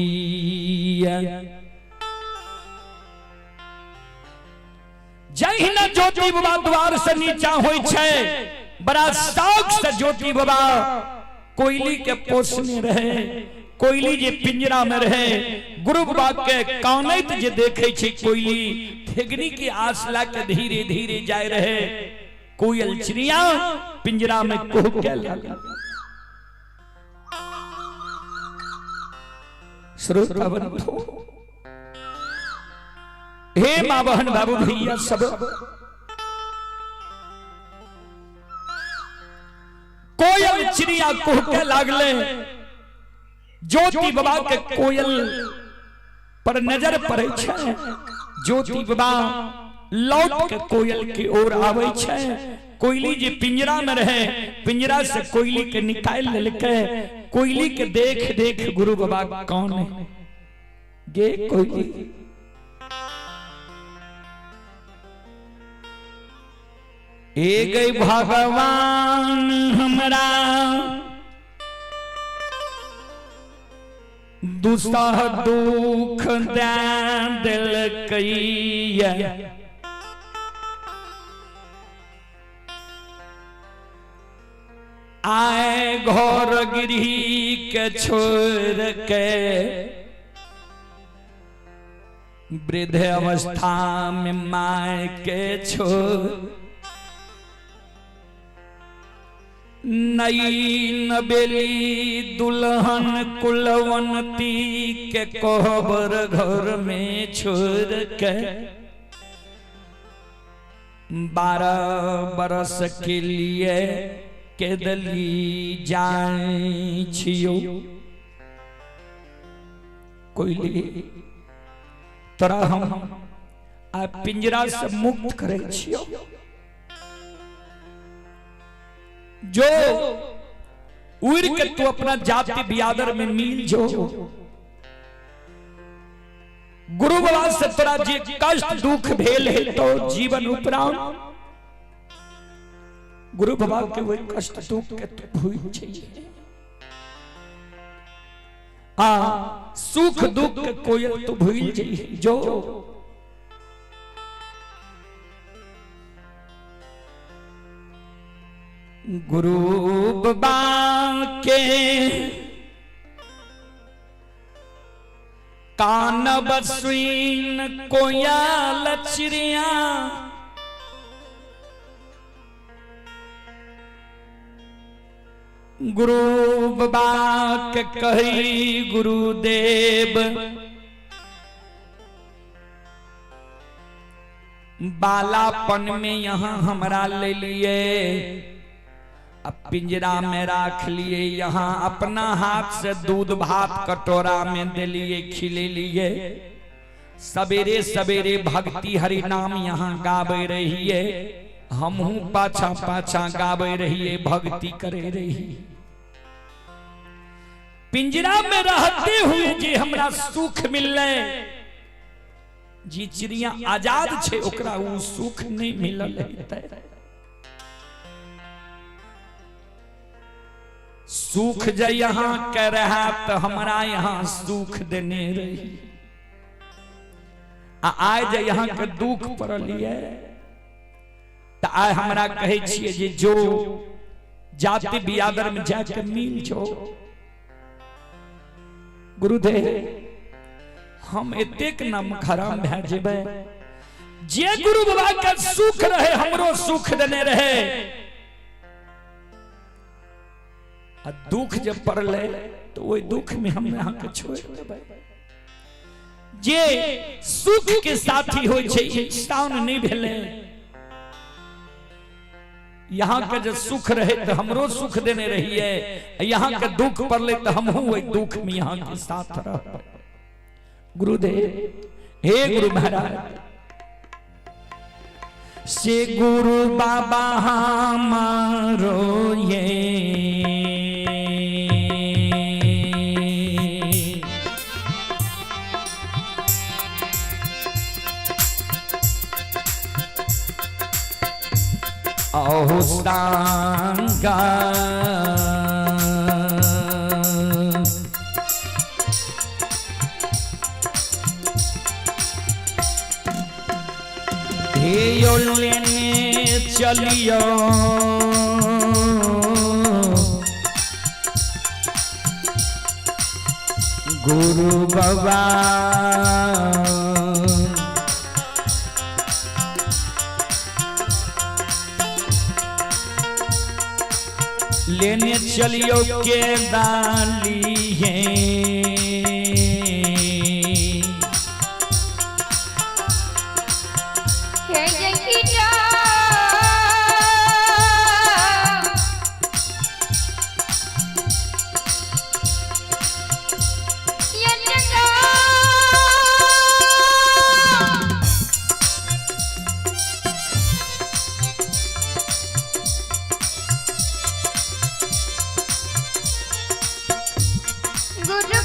जहिना ज्योति बाबा द्वार से नीचा हुई छे, बड़ा शौक से ज्योति बाबा कोयली के पोसने रहे, कोयली जे पिंजरा में रहे, गुरु बाबा के कानैत जे देखे छे कोयली ठेगनी की आस ला के धीरे धीरे जाए रहे, कोयल चिड़िया पिंजरा में कुहके लागल। श्रोता बंधु, हे माँ बहन बाबू भैया सब, कोयल चिड़िया कुहके लागले, ज्योति बाबा के कोयल पर नजर पड़े छे, ज्योति बाबा लौट के कोयल की ओर आवे छे, कोयली जे पिंजरा में रहे, पिंजरा से कोयली के निकाल लेलके, कोयली के देख देख गुरु बाबा कौन है गे कोयली। ए गई भगवान हमरा दुसह दुख दे दिलकैया, आए घर गृह के छोड़ के वृद्ध अवस्था में माय के छोड़ नई नबेली दुल्हन कुलवंती के कोहबर घर में छोड़ के 12 बरस के लिए केदली जाए छियो। कोयली तोरा हम आ पिंजरा से मुक्त करे छियो। जो उड़ के तू अपना जाति बियादर में मिल जो। गुरु बाबा से तोरा जे कष्ट दुख भेल है तो जीवन उपरांत गुरु बाबा के वही कष्ट दुख के तू भूल जाइए। आ सुख दुख के कोयल तू भूल जाइए। जो गुरु बाबा के कान बसुइन कोयल चिड़िया गुरु बाबा के कही गुरुदेव बालापन में यहाँ हमरा ले लिए अब पिंजरा में राख लिए यहाँ अपना हाथ से दूध भात कटोरा में दे लिए खिले लिए। सवेरे सवेरे भक्ति हरि नाम यहाँ गावे रहिए, हमहू पाछा पाछा गावे रहिए, भक्ति करे रही। पिंजरा में रहते हुए जे हमरा सुख मिलले, जी चिड़िया आजाद छे ओकरा उ सुख नहीं मिलल हेतै। सुख जे यहाँ के रहा तो हमरा यहाँ सुख देने रही, आ आय जे यहाँ के दुख पड़ल ये तो आय हमरा कहै छियै जे जो जाति बियादर में जाके मिल जो। गुरुदेव हम एतेक नम खराम भए जेबै, जे गुरु बाबा के सुख रहे हमरो सुख देने रहे, आ दुख जब पड़ले तो वही दुख में हम यहाँ के छोड़ देबै। जे सुख के साथी होइ छै इंसान नहीं भेले, यहाँ के जो सुख रहे तो हमरो सुख देने रहिए, यहाँ के दुख पड़ले तो हमहू वही दुख में यहाँ के साथ रह। गुरुदेव हे गुरु महाराज से गुरु बाबा हमारो ये अहो सांगा हे यो लेने चलियो गुरु बाबा लेने चलियो के डाली है। गुरु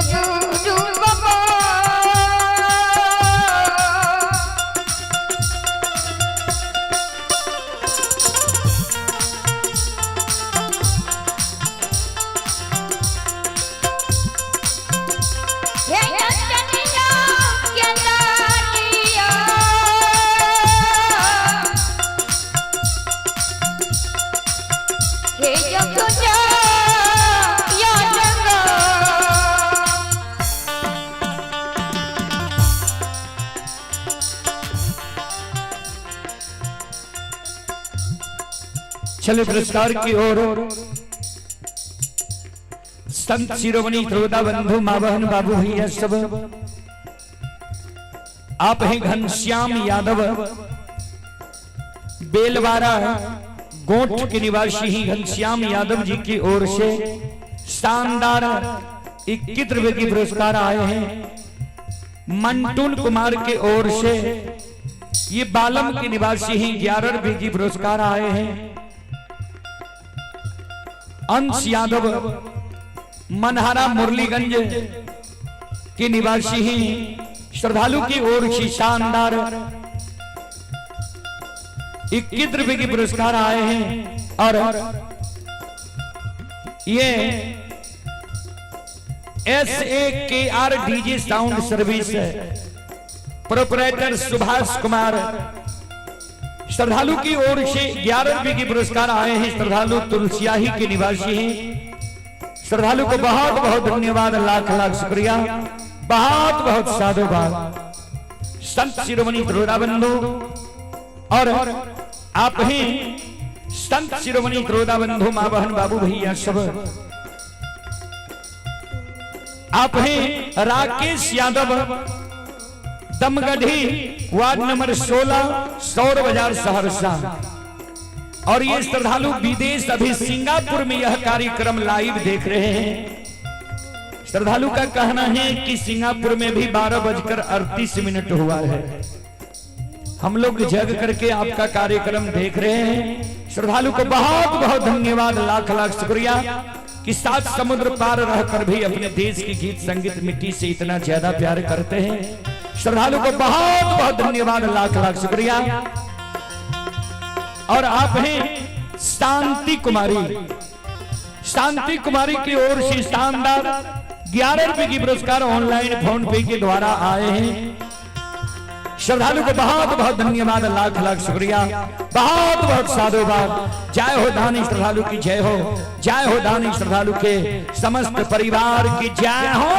गुरु बाबा। हे नंदनिया के लालिया, हे जगजा या जगा। चले पुरस्कार की ओर। संत शिरोमणि त्रोदा बंधु माँ बहन बाबू भैया सब, आप हैं घनश्याम यादव, बेलवारा गोठ के निवासी ही घनश्याम यादव जी की ओर से शानदार 21 रुपए की पुरस्कार आए हैं। मंटून कुमार के ओर से ये बालम के निवासी ही 11 रुपए की पुरस्कार आए हैं। अंश यादव मनहारा मुरलीगंज के निवासी ही श्रद्धालु की ओर से शानदार 21 रुपए के पुरस्कार आए हैं। और ये SAKR DJ sound service proprietor Subhash Kumar श्रद्धालु की ओर से 11 रुपए के पुरस्कार आए हैं। श्रद्धालु तुलसियाही के निवासी हैं। श्रद्धालु को बहुत बहुत धन्यवाद, लाख लाख शुक्रिया, बहुत बहुत साधुवाद। संत शिरोमणि त्रोदा बंधु और आप ही संत शिरोमणि त्रोदा बंधु माँ बहन बाबू भैया सब, आप हैं राकेश यादव, दमगढ़ी, वार्ड नंबर 16, सौर बाजार, सहरसा। और ये श्रद्धालु विदेश अभी सिंगापुर में यह कार्यक्रम लाइव देख रहे हैं। श्रद्धालु का कहना है कि सिंगापुर में भी 12:38 हुआ है। हम लोग जग करके आपका कार्यक्रम देख रहे हैं। श्रद्धालु को बहुत बहुत धन्यवाद, लाख लाख शुक्रिया कि सात समुद्र पार रहकर भी अपने देश की गीत संगीत मिट्टी से इतना ज्यादा प्यार करते हैं। श्रद्धालु को बहुत बहुत धन्यवाद, लाख लाख शुक्रिया। और आप हैं शांति कुमारी, शांति कुमारी की ओर से शानदार 11 रुपए की पुरस्कार ऑनलाइन फोन पे के द्वारा आए हैं। श्रद्धालु को बहुत बहुत धन्यवाद, लाख लाख शुक्रिया, बहुत बहुत साधुवाद। जय हो दानी श्रद्धालु की जय हो, जय हो दानी श्रद्धालु के समस्त परिवार की जय हो।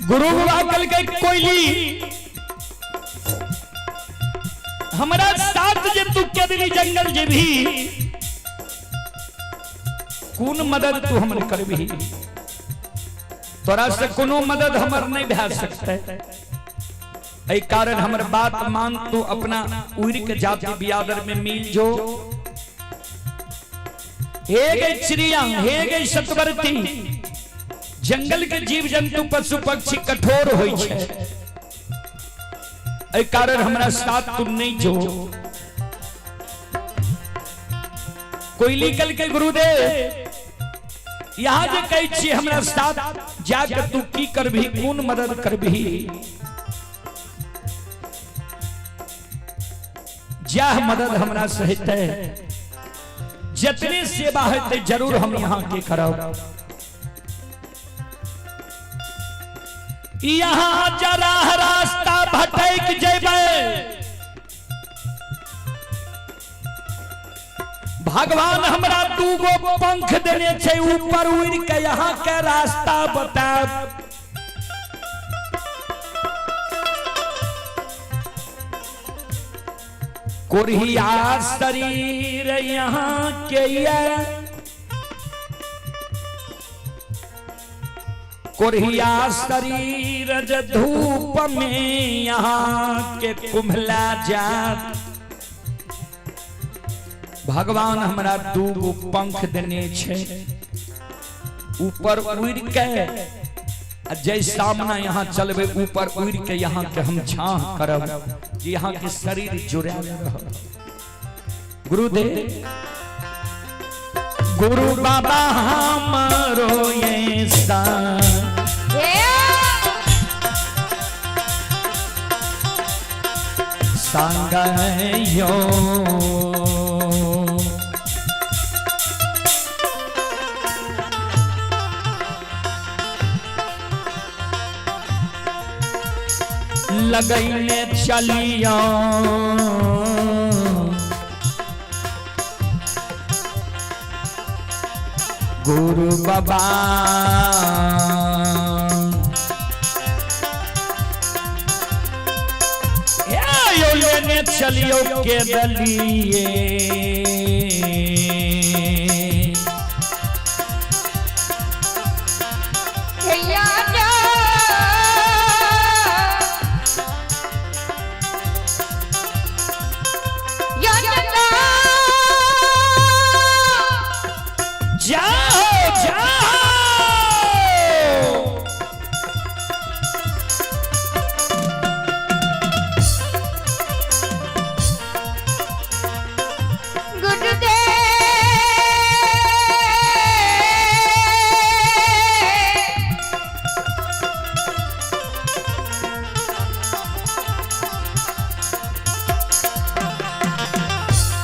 गुरु बाबा कल के कोयली, हमरा साथ जे तू केदली जंगल जे भी, कौन मदद तू हमर करबी? तोरा से कोनो मदद हमर नहीं भए सकते। एहि कारण हमर बात मान, तू अपना उड़ के जाति बियादर में मिल जो। हे गई चिड़िया, हे गई सतवरती, जंगल के जीव जंतु पशु पक्षी कठोर होइ छै, एहि कारण हमरा साथ तू नहीं जो। कोयली कल के गुरुदेव यहाँ जे कहै छी हमरा साथ जाके तू की करबही, कोन मदद करबही? जाह मदद हमरा से हेतै, जितने सेवा हेतै जरूर हम यहाँ के करब। यहाँ जरा रास्ता भटक जेबै, भगवान हमरा दूगो पंख देने छै, ऊपर उड़ के यहाँ के रास्ता बताब। कोरिया शरीर यहाँ के ये, कोरिया शरीर जे धूप में यहाँ के कुम्हला जात। भगवान हमरा दूगो पंख देने छै, ऊपर उड़ के आ जै सामना यहाँ चलबे ऊपर उड़ के यहाँ के हम छाह करब, जे यहाँ के शरीर जुड़ल रह। गुरुदेव गुरु बाबा हमारो ये सा संग यो लगैने चलियो, गुरु बाबा यो लेने चलियो के दलिए। जाओ जाओ।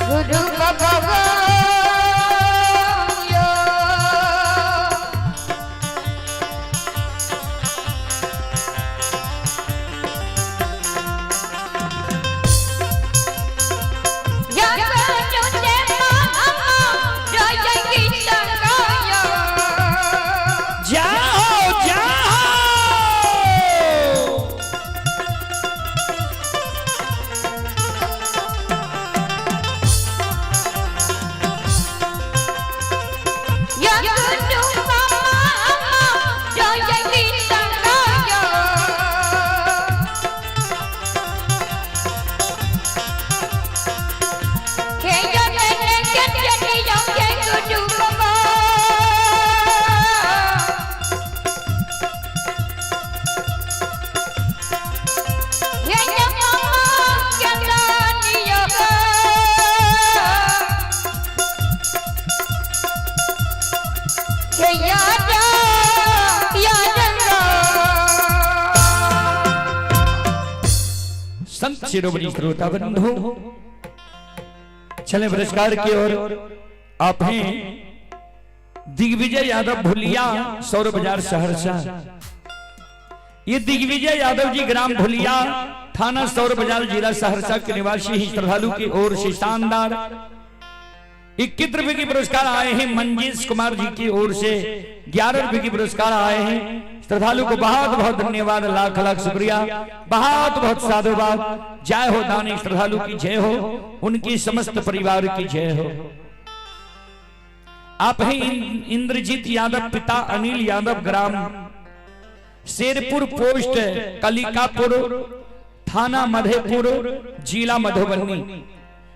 गुरु बाबा यो। जाओ जाओ। संत शिरोमणि श्रोता बंधु, चले पुरस्कार की ओर। आप हैं दिग्विजय यादव भुलिया, सौर बाजार सहरसा। ये दिग्विजय यादव जी ग्राम भुलिया, थाना सौर बाजार, जिला सहरसा के निवासी ही श्रद्धालु की ओर से शानदार 21 रुपए की पुरस्कार आए हैं। मंजीश कुमार जी की ओर से 11 रुपए की पुरस्कार आए हैं। श्रद्धालु को बहुत बहुत धन्यवाद, लाख लाख शुक्रिया, बहुत बहुत साधुवाद। जय हो दानी श्रद्धालु की जय हो, उनकी समस्त परिवार की जय हो। आप हैं इंद्रजीत यादव, पिता अनिल यादव, ग्राम शेरपुर पोस्ट कलिकापुर, थाना मधेपुर, जिला मधुबनी।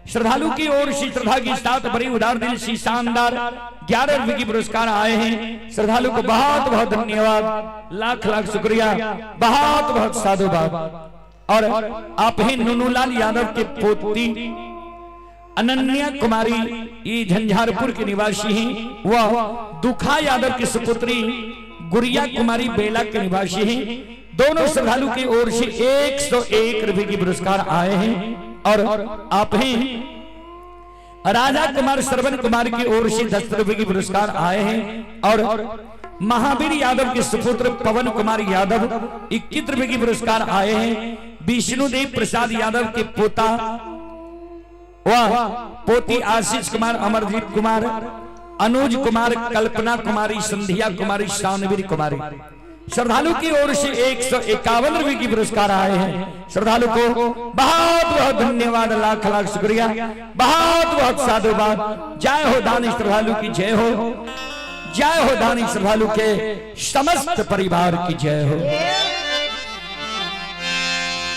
श्रद्धालु की ओर से श्रद्धा की साथ बड़ी उदार दिल सी शानदार 11 रुपए की पुरस्कार आए हैं। श्रद्धालु को बहुत बहुत धन्यवाद, लाख लाख शुक्रिया, बहुत बहुत साधुवाद। और आप ही नुनूलाल यादव के पोती अनन्या कुमारी, ये झंझारपुर के निवासी हैं। वह दुखा यादव की सुपुत्री गुड़िया कुमारी बेला के निवासी हैं। दोनों श्रद्धालु की ओर से 101 रुपए की पुरस्कार आए हैं। और आप ही राजा कुमार श्रवण कुमार की ओर से 10 रुपए की पुरस्कार आए हैं। और महावीर यादव के सुपुत्र पवन कुमार यादव 21 रुपए की पुरस्कार आए हैं। विष्णुदेव प्रसाद यादव के पोता वह पोती आशीष कुमार, अमरजीत कुमार, अनुज कुमार, कल्पना कुमारी, संध्या कुमारी, शानवीर कुमारी, श्रद्धालु की ओर से 151 रुपए की पुरस्कार आए हैं। श्रद्धालु को बहुत बहुत धन्यवाद, लाख लाख शुक्रिया, बहुत बहुत साधुवाद। जय हो दानी श्रद्धालु की जय हो, जय हो दानी श्रद्धालु के समस्त परिवार की जय हो।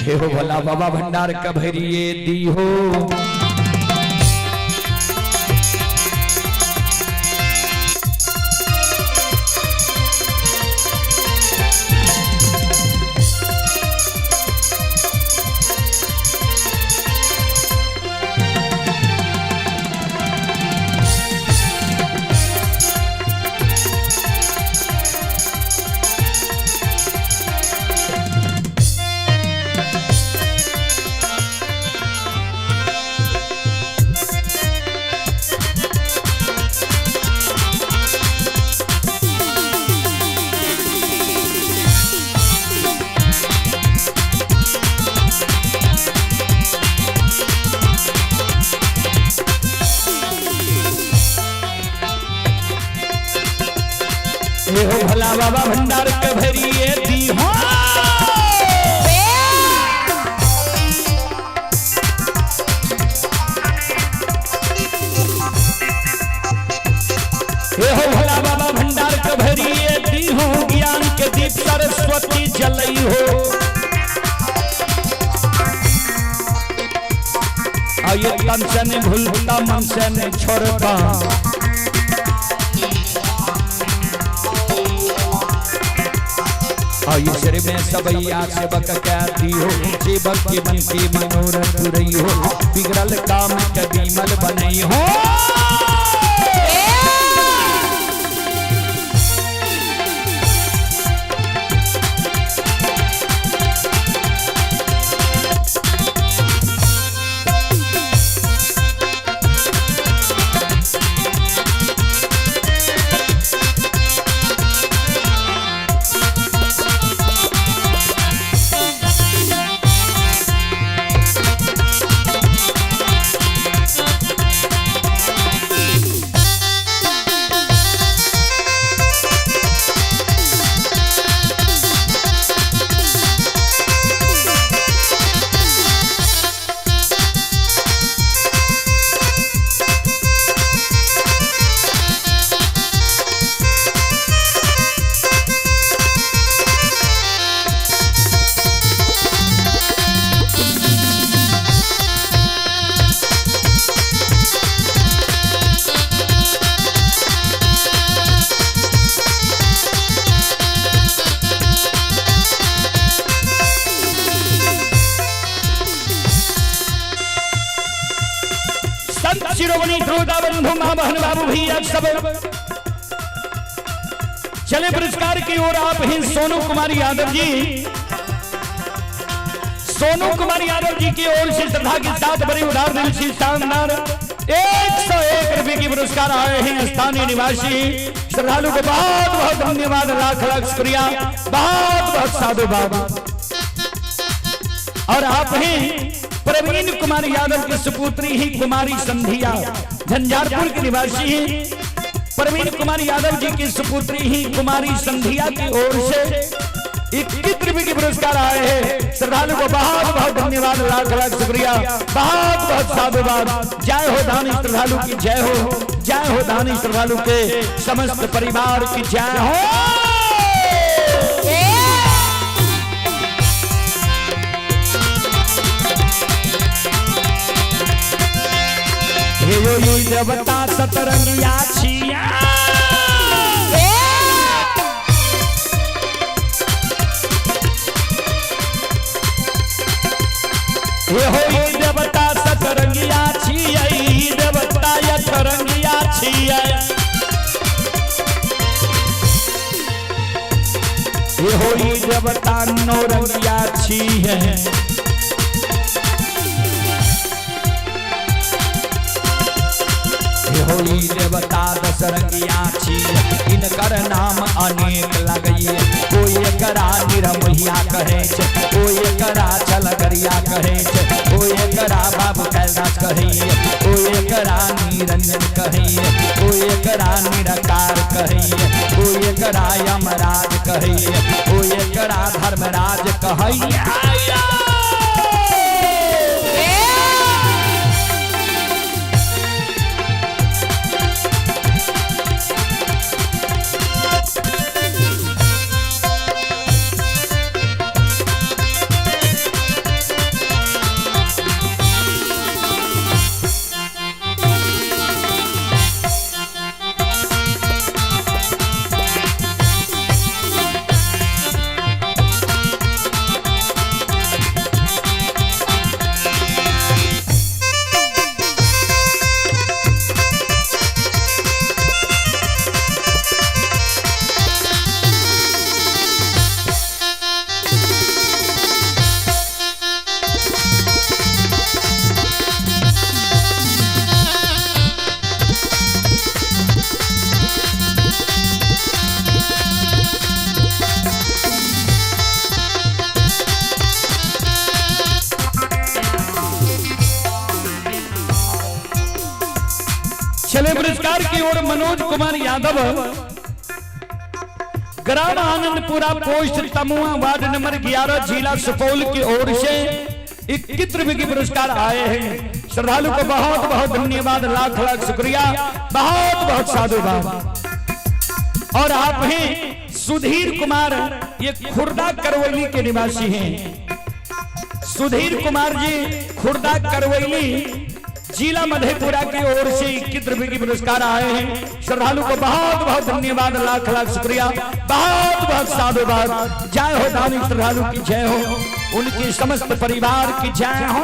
हे हो भोला बाबा भंडार कभरिए दी हो। हे हो भोला बाबा भंडार कभरिए दी हो। हे हो भोला बाबा भंडार कभरिए दी हो, ज्ञान के दीप सरस्वती जलई हो। आइए तन से नहीं भूलता, मन से नहीं छोड़ता, आइए सिर में सबैया सेवक कह दी हो, सेवक के मन के मनोरथ रही हो, बिगड़ल काम के बीमल बनई हो। संत शिरोमणि श्रोता बंधु मां बहन बाबू भैया सब चले पुरस्कार की ओर। आप ही सोनू कुमार यादव जी, सोनू कुमार यादव जी की ओर से श्रद्धा के साथ बड़ी उदार दिल से शानदार 101 रुपए की पुरस्कार आए हैं। स्थानीय निवासी श्रद्धालु को बहुत बहुत धन्यवाद, लाख लाख शुक्रिया, बहुत बहुत साधुवाद। और आप ही प्रवीण कुमार यादव की सुपुत्री ही कुमारी संध्या, झंझारपुर के निवासी हैं। प्रवीण कुमार यादव जी की सुपुत्री ही कुमारी संध्या की ओर से 21 रुपए के पुरस्कार आए हैं। श्रद्धालु को बहुत बहुत धन्यवाद, लाख लाख शुक्रिया, बहुत बहुत साधुवाद। जय हो दानी श्रद्धालु की जय हो, जय हो दानी श्रद्धालु के समस्त परिवार की जय हो। हे यो ई देवता सतरंगिया छिया। हे हो ई देवता सतरंगिया छिया, ई देवता अठरंगिया छिया। हे हो ई देवता नौरंगिया छिया। होई देवता दशरंगिया छियै, इनकर नाम अनेक लगैये। कोई एकरा निरमहिया कहै छै, कोई एकरा छलगरिया कहै छै, कोई एकरा बाबू कैलाश कहैये, कोई एकरा निरंजन कहैये, कोई एकरा निराकार कहैये, कोई एकरा यमराज कहैये, कोई एकरा धर्मराज कहैये। चले पुरस्कार की ओर मनोज कुमार यादव, ग्राम आनंदपुरा, पोस्ट तमुआ, वार्ड नंबर 11, जिला सुपौल की ओर से 21 रुपए के पुरस्कार आए हैं। श्रद्धालु को बहुत बहुत धन्यवाद, लाख लाख शुक्रिया, बहुत बहुत साधुवाद। और आप हैं सुधीर कुमार, ये खुर्दा करवैली के निवासी हैं। सुधीर कुमार जी खुर्दा करवैली, जिला मधेपुरा की ओर से 21 रुपए की पुरस्कार आए हैं। श्रद्धालु को बहुत बहुत धन्यवाद, लाख लाख शुक्रिया, बहुत बहुत साधुवाद। जय हो दानी श्रद्धालु की जय हो, उनकी समस्त परिवार की जय हो।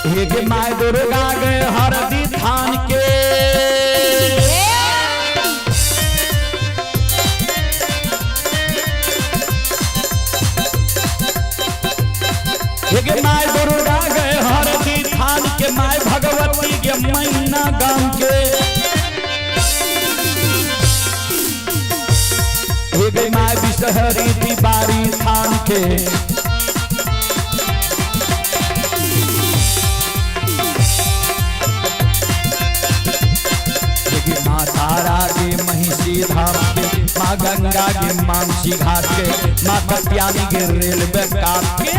हे my Durga गए हरदी थान के, my Durga गए हरदी थान के, my Bhagwati के मैना गांव के। हे my Bishahari Tiwari थान के, माँ तारा के महिषी धाम के, माँ गंगा के मानसी घाट के, माँ कत्यानी के रेलवे काट के।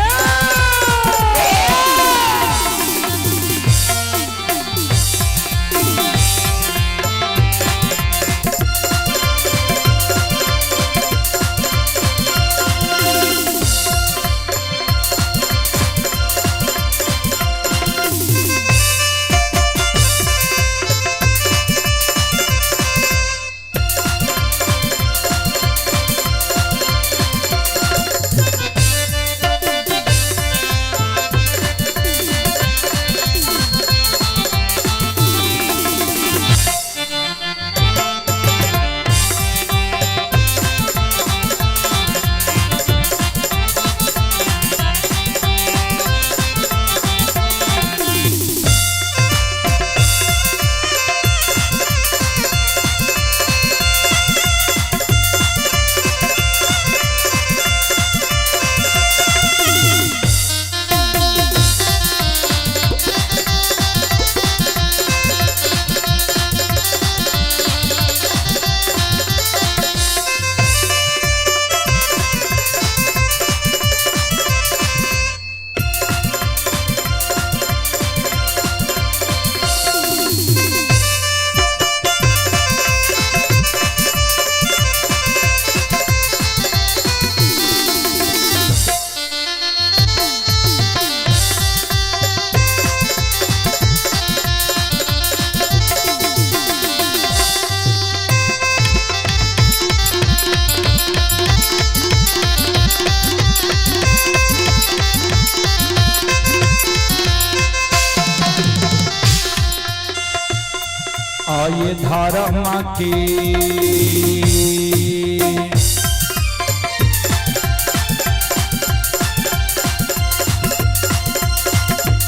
आये धर्म के।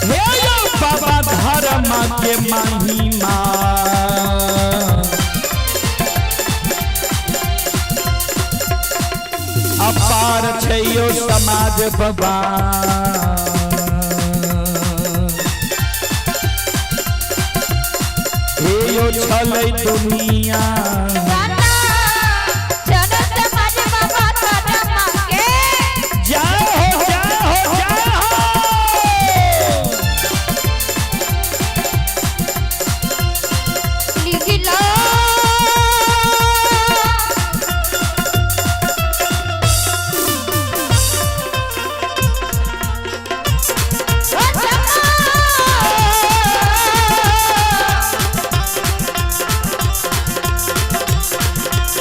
हे यो बाबा धर्म के महिमा, अपार छै यो समाज बाबा। हे यो छलै दुनिया। चलो समाज बाबा धर्म के। जय हो, जय हो, जय हो। लीला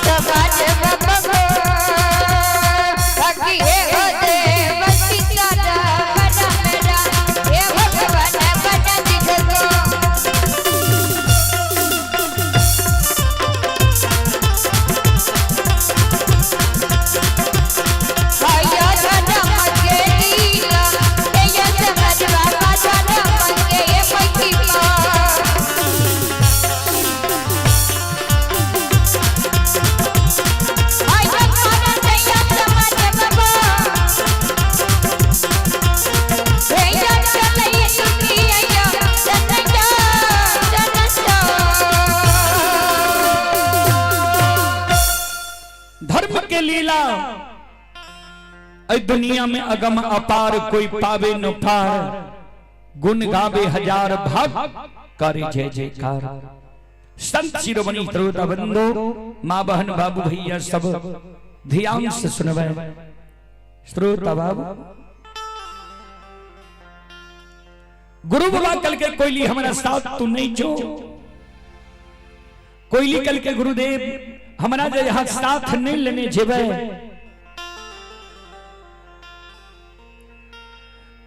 समाज बाबा भक्ति हे हो देव सीता बना मेरा हे भगवान बना दिखो। आया धर्म के लीला, हे यो समाज बाबा धर्म के ये महिमा। आया मारा जया समाज बाबा, हे यो चले दुनिया चलया चलता। धर्म के लीला ऐ दुनिया में अगम अपार, कोई पावे न पार, गुण गावे हजार भाग करे जय जयकार। संत शिरोमणि श्रोता बंधु, माँ बहन बाबू भैया सब ध्यान से सुनवे। श्रोता बाबू, गुरु बाबा कल के कोयली हमारा साथ तू नहीं जो। कोयली कल के गुरुदेव हमारा जे यहाँ साथ नहीं लेने जेबे,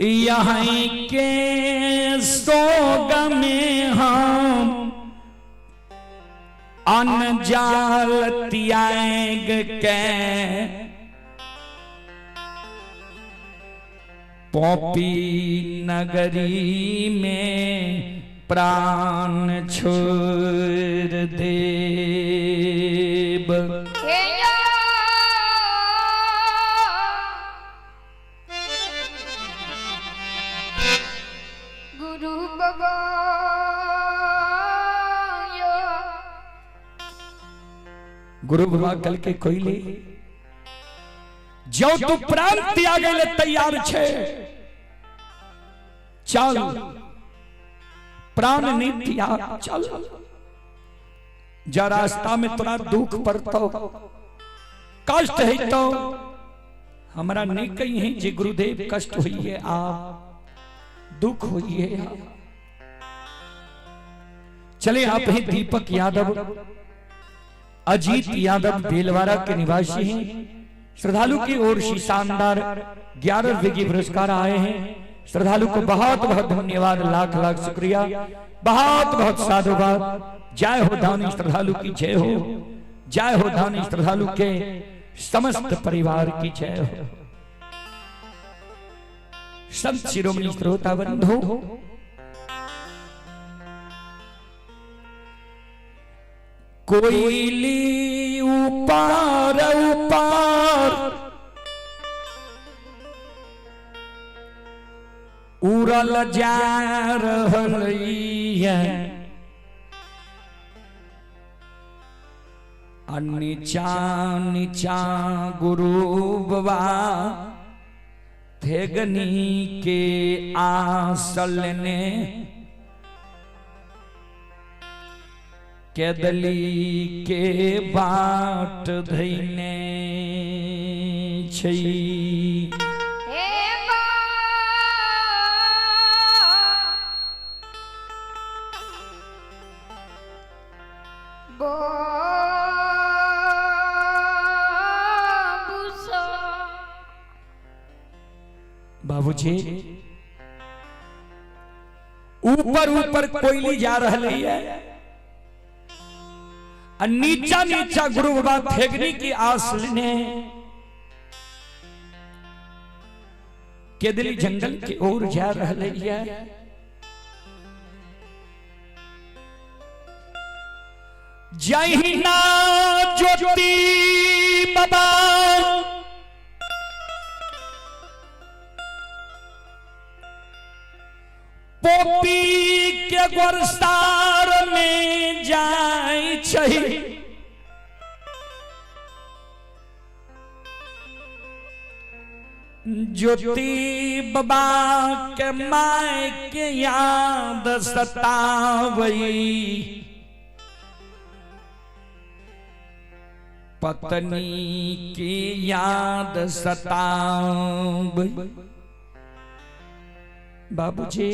यहाँ के सोग में हम अनजाल त्याग के पॉपी नगरी में प्राण छोड़ देब। हे यो गुरु बाबा यो। गुरु बाबा कल के कोयले जो तू प्राण त्यागे ले तैयार छे, चल प्राण नहीं त्याग, चल जा। रास्ता में तोरा दुख पड़तो, कष्ट है तो हमरा नहीं कही है जे गुरुदेव कष्ट हुई है आ दुख हुई है आ। चले आप हैं दीपक यादव, अजीत यादव बेलवारा के निवासी हैं। श्रद्धालु की ओर से शानदार 11 रुपए की पुरस्कार आए हैं। श्रद्धालु को बहुत बहुत धन्यवाद, लाख लाख शुक्रिया, बहुत बहुत साधुवाद। जय हो दानी श्रद्धालु की जय हो, जय हो दानी श्रद्धालु के समस्त परिवार की जय हो। संत शिरोमणि श्रोता बंधु, कोयली उपार उपार उड़ल जा रहल है, आ नीचा नीचा गुरु बाबा थेगनी के आसल ने केदली के बाट धैने छै। हे माँ बाबू सा। बाबूजी ऊपर ऊपर कोयली जा रही है, आ नीचा नीचा गुरु बाबा थेगनी की आस लेने केदली जंगल के ओर जा रहले ये। जहिना ज्योति बाबा पोपी के गोरसार में जाय छै, ज्योति बाबा के my के याद सतावई, पत्नी की याद सतावई। बाबूजी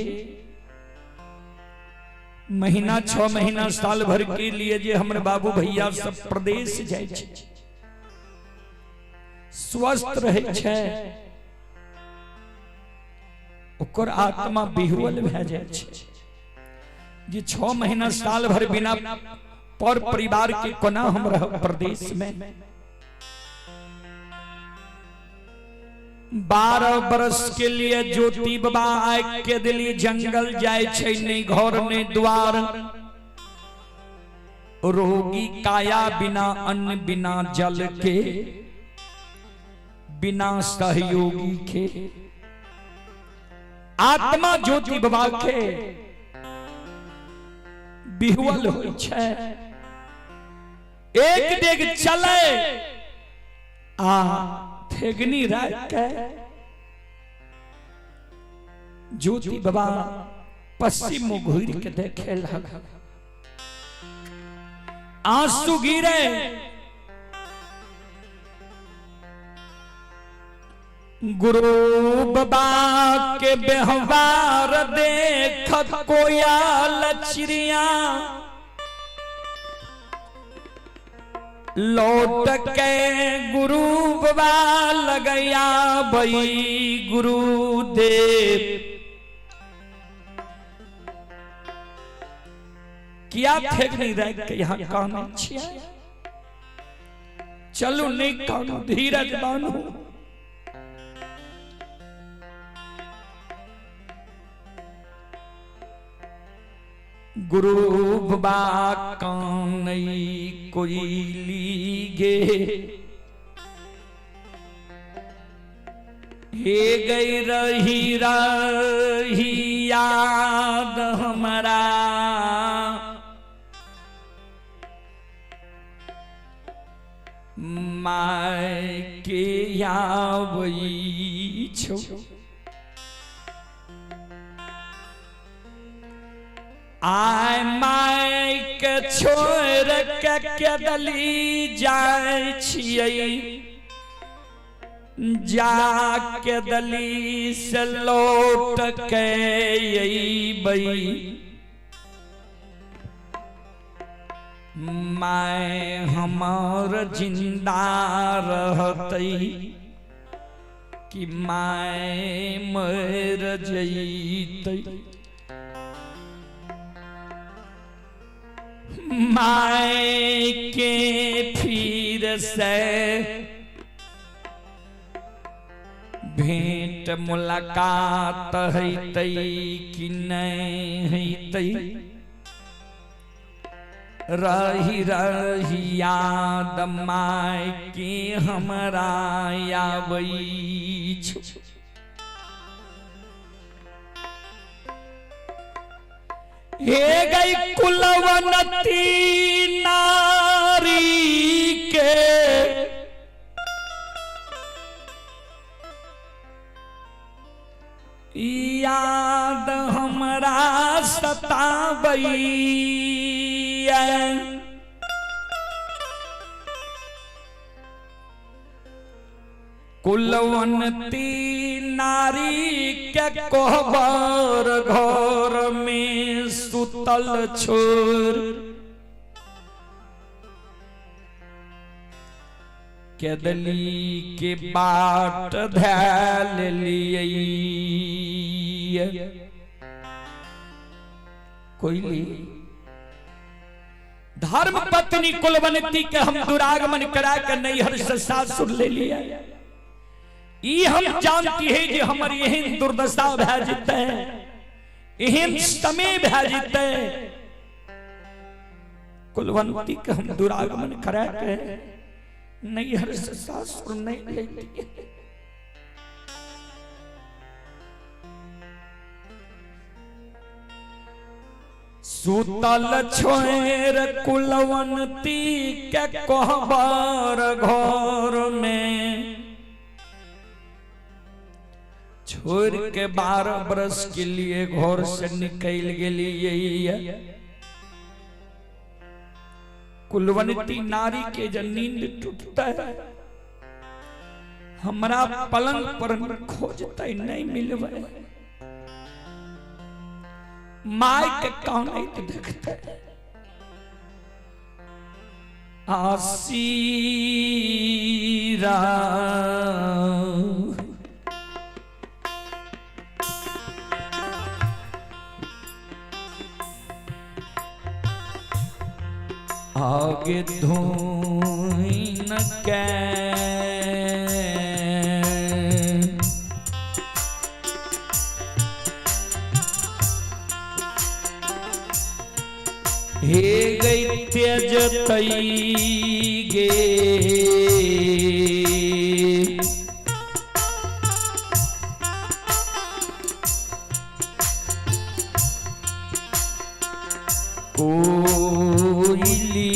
महीना 6 महीना साल भर के लिए जे हमर बाबू भैया सब प्रदेश जाय छै, स्वस्थ रहे छै, ओकर आत्मा बिहुअल भए जाय छै। जे 6 महीना साल भर बिना पर परिवार के कोना हम रहब प्रदेश में। 12 बरस के लिए ज्योति बाबा आय के दिली जंगल जाय छै, नहीं घर नहीं द्वार, रोगी काया बिना अन्न बिना जल के बिना सहयोगी के आत्मा ज्योति बाबा के बिहुअल होइ छै। एक डेग चले आ थेगनी राख के ज्योति बाबा पश्चिम घूर के देखे लगा, आंसू गिरे। गुरु बाबा के व्यवहार देख कोयल चिड़िया लौट के गुरु बाबा लगया बई गुरुदेव। किया थेगनी रख के यहाँ काने छिया, चलू नहीं कानू धीरज बानू। गुरु बाबा कानई कोइली गे, हे गई रही रही याद हमारा, my के आवई छो। आय my के छोड़ के केदली जाय छियै, जा केदली से लौट के अइबै, my हमर जिंदा रहतै कि my मर जइतै। My के फिर से भेंट मुलाकात हैतै कि नहीं हैतै, रही रही याद my के हमरा आबै छो। हे गई कुलवंती नारी के याद हमरा सताबै, कुलवंती नारी के कोहबर घर में सुतल छोर केदली के बाट धैल लिए। कोयली धर्म पत्नी कुलवंती के हम दुरागमन करा के नैहर से सासुर ले लिया। ई हम जानती है जे हमर एहन दुर्दशा भए जेतै, एहन समय भए जेतै। कुलवंती के हम दुरागमन करा के नैहर से सासुर नहीं लेती। सुतल छोड़ कुलवंती के कोहबर घर में छोड़ के 12 बरस के लिए घर से निकल गेली। कुलवंती नारी के जब नींद टूटता है, हमरा पलंग पर खोजते नहीं मिलवे, my के कानैत देखते आसीरा आगे धोइन के हे गई त्यजतई गे कोयली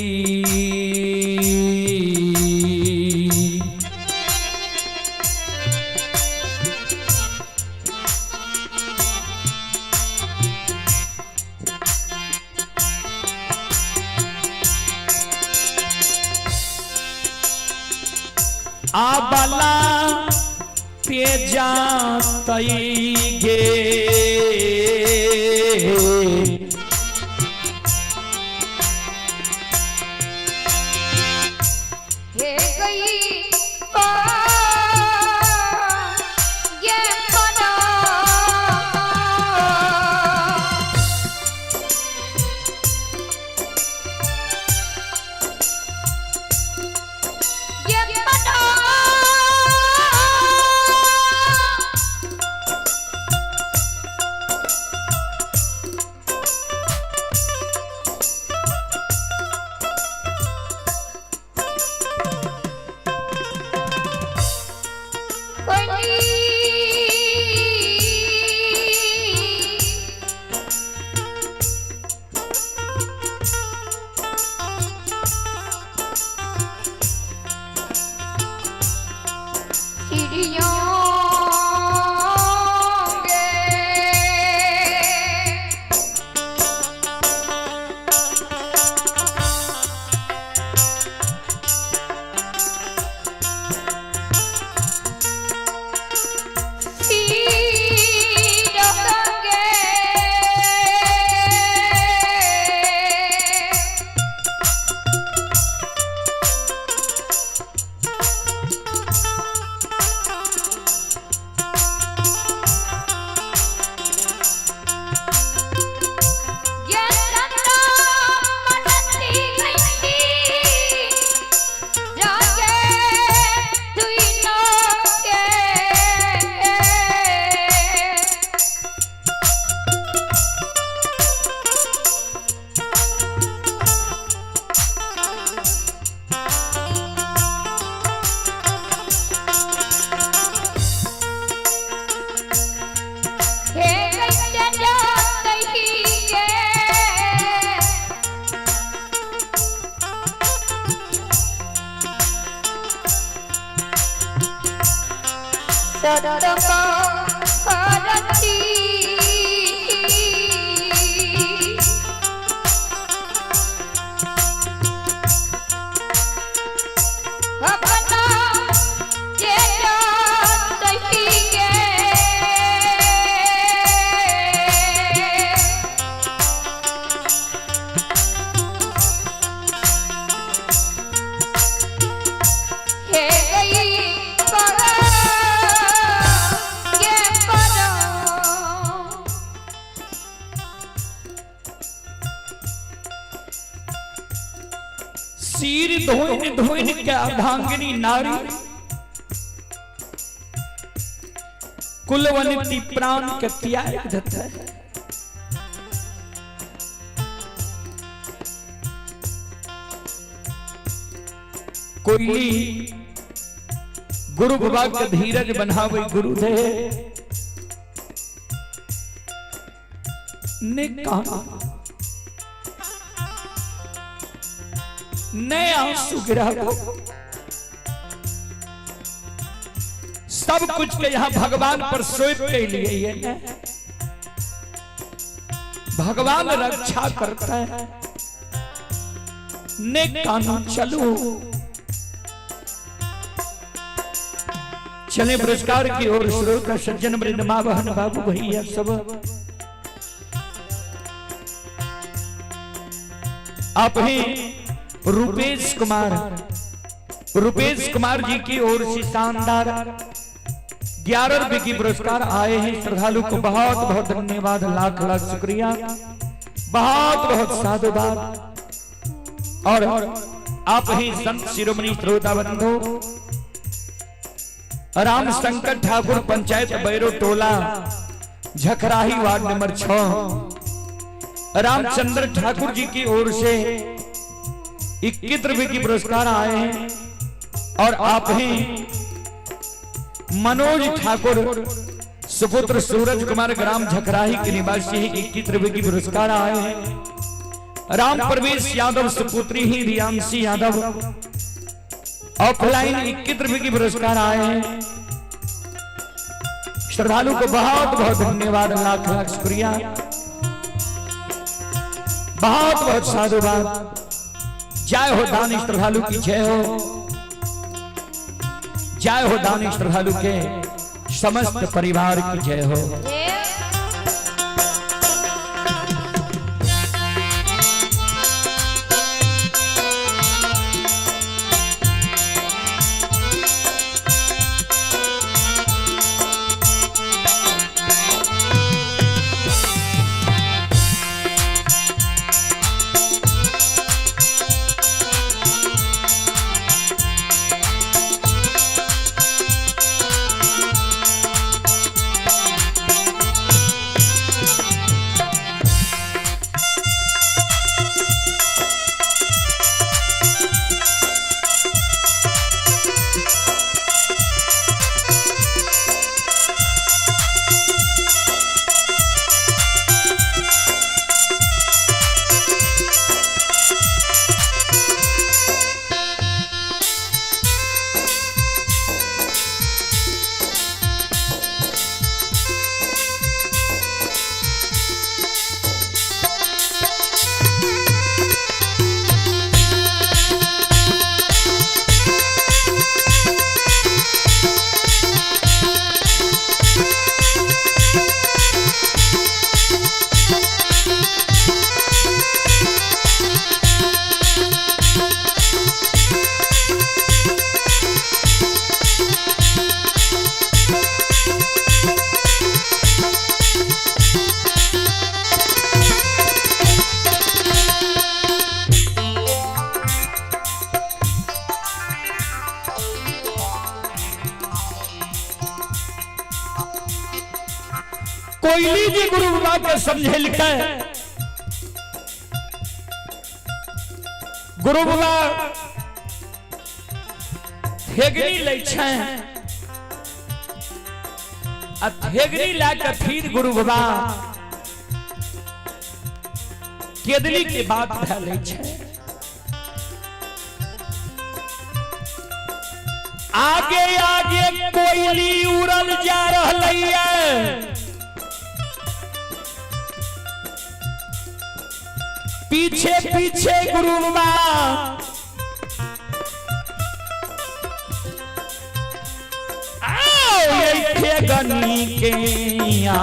आबला तेजा तई गे हे गई पा ये पना ये पना कोई चिड़ियों के सीरोंगे ये चंदा मनती गई जागे तुई के हे गई जाती गे सदका हरती अपना ये जाती गे हे गई पर सिर धोइन धोइन के अर्धांगिनी नारी कुलवंती प्राण के त्याग देते। कोयली गुरु बाबा के धीरज बनावे गुरुदेव ने कहा नए आंसू गिरा सब कुछ के यहां भगवान पर सौंप के लिए है। भगवान रक्षा करता है। ने कानून चलो चले पुरस्कार की ओर। श्रोता सज्जन वृंद माँ बहन बाबू भैया सब आप ही रुपेश कुमार, रुपेश कुमार जी की ओर से शानदार 11 रुपए की पुरस्कार आए हैं। श्रद्धालु को बहुत बहुत धन्यवाद, लाख लाख शुक्रिया, बहुत बहुत साधुवाद। और आप ही संत शिरोमणि श्रोता बंधु राम शंकर ठाकुर, पंचायत बैरो टोला, झखराही, वार्ड नंबर 6, रामचंद्र ठाकुर जी की ओर से 21 रुपए की पुरस्कार आए हैं। और आप ही मनोज ठाकुर सुपुत्र सूरज कुमार, ग्राम झखराही के निवासी हैं, 21 रुपए की पुरस्कार आए हैं। राम प्रवेश यादव सुपुत्री ही रियांशी यादव, ऑफलाइन 21 रुपए की पुरस्कार आए हैं। श्रद्धालु को बहुत बहुत धन्यवाद, लाख लाख शुक्रिया, बहुत बहुत साधुवाद। जय हो दानी श्रद्धालु की जय हो, जय हो दानी श्रद्धालु के समस्त परिवार की जय हो। कोयली जी गुरु बाबा के समझेल के गुरु बाबा थेगनी लै छै आ थेगनी ला के फिर गुरु बाबा केदली के बात भए लै छै। आगे आगे कोयली उड़ल जा रहलै, पीछे पीछे गुरु बाबा आओ ये गनी के आ।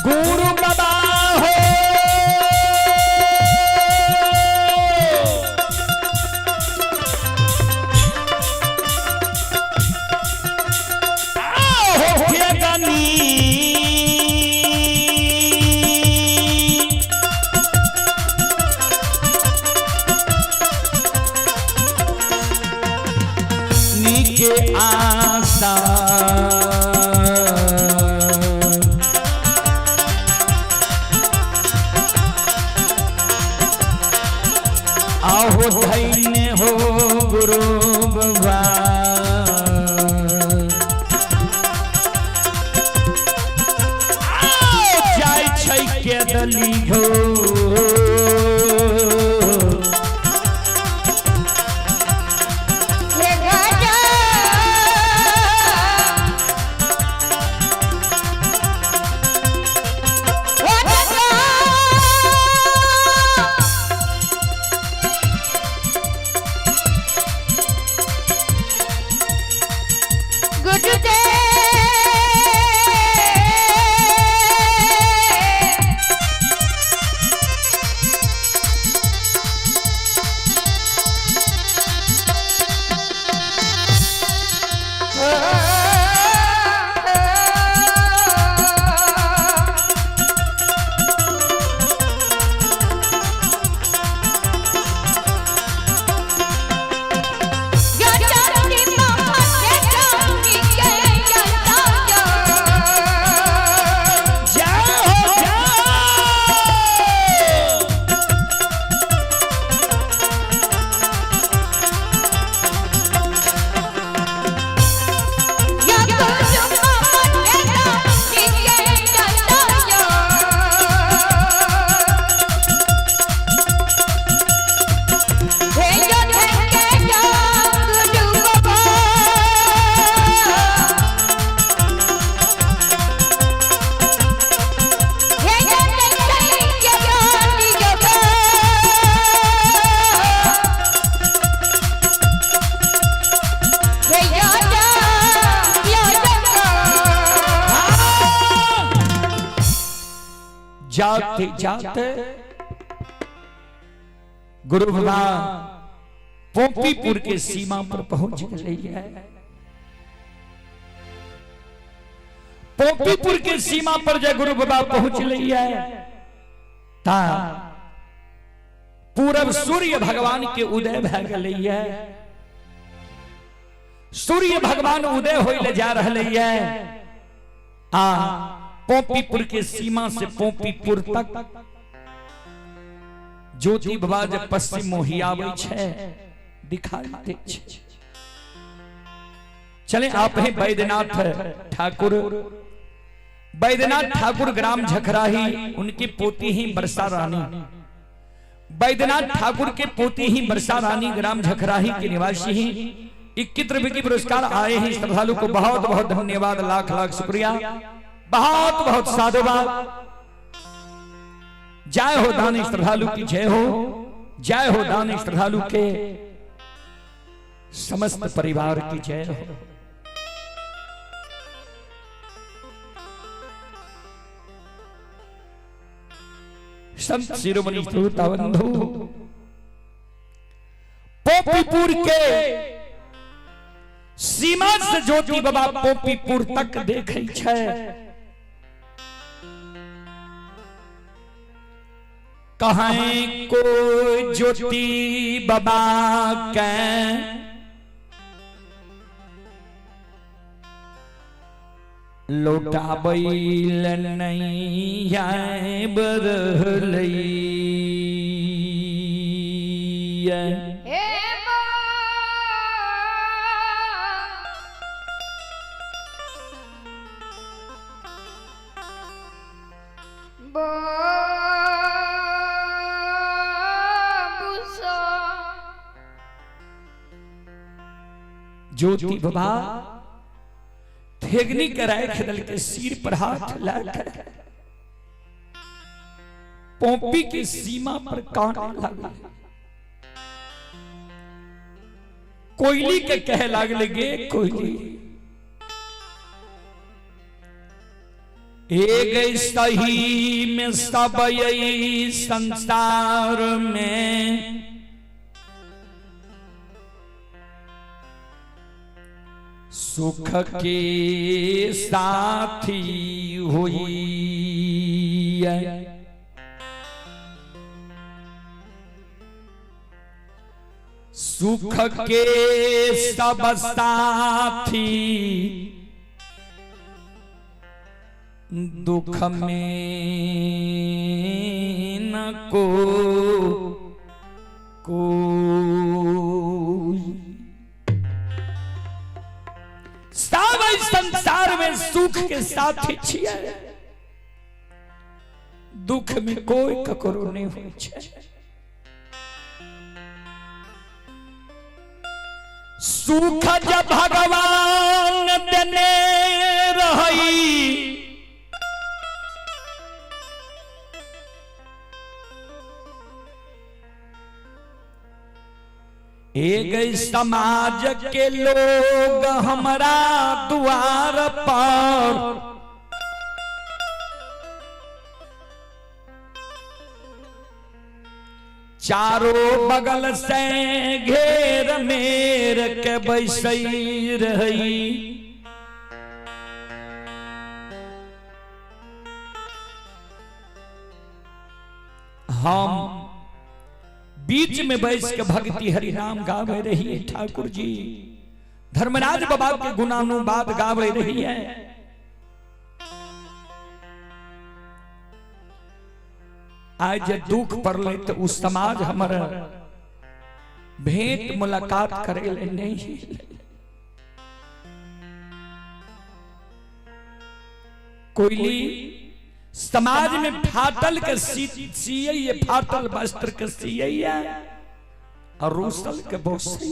गुरु बाबा हो के आशा। आहो धन्य हो गुरु बाबा। जाय छै के दली हो हे राजा हे राजा गुरुदेव जय हो जय। जाते जाते गुरु बाबा पोपीपुर के सीमा पर पहुंच गई है। पोपीपुर के सीमा पर जब गुरु बाबा पहुंच रही है ता पूरब सूर्य भगवान के उदय भै गई है। सूर्य भगवान उदय होइले जा रहे है आ पोपीपुर के सीमा से पोपीपुर तक ज्योति बाबा जब पश्चिम मोहियाबै छै दिखाई दे छै। चले आप हैं वैद्यनाथ ठाकुर, वैद्यनाथ ठाकुर ग्राम झखराही, उनकी पोती ही वर्षा रानी। वैद्यनाथ ठाकुर के पोती ही वर्षा रानी ग्राम झखराही के निवासी ही 21 रुपए की पुरस्कार आए हैं। श्रद्धालु को बहुत बहुत धन्यवाद, लाख लाख शुक्रिया, बहुत बहुत साधुवाद। जय हो दानी श्रद्धालु की जय हो, जय हो दानी श्रद्धालु के समस्त परिवार की जय हो। संत शिरोमणि श्रोता बंधु, पोपीपुर के सीमा से ज्योति बाबा पोपीपुर तक देखै छै। कहें को ज्योति बाबा के लौटाबैल नहीं आबि रहलैए। हे माँ बाबूसा ज्योति बाबा ठेगनी के राख दल के सिर पर हाथ लाकर पोपी के सीमा पर काने लागल। कोयली के कहे लागल गे कोयली, एक सही में सब यही संसार में सुख के साथी हुई है। सुख के सब साथी दुख में न को कोई। सब संसार में सुख के साथी छियै, दुख में कोई ककरो नहीं होइ छै। सुख जब भगवान देने रही एक समाज के लोग हमरा द्वार पर चारों बगल से घेर मेर के बैसई रही। हम बीच में बैस के भक्ति हरि नाम गावे रही है। ठाकुर जी धर्मराज बाबा के गुणानुवाद गावे रही है। आज दुख पड़ले तो उस समाज हमर भेंट मुलाकात करे ले नहीं। कोयली समाज में फाटल के सियै, फाटल वस्त्र के सियै और रूसल के बोसै।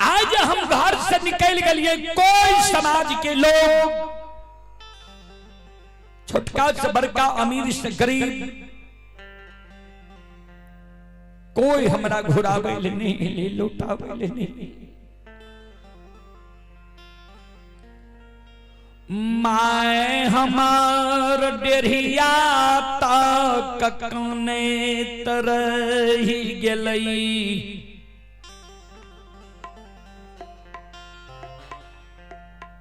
आज हम घर से निकल गए, कोई समाज के लोग छोटका से बड़का, अमीर से गरीब, कोई हमरा घुरावे ले नहीं ले, लौटावे ले नहीं। माए हमार डेढ़िया तक कने तरही गेलई,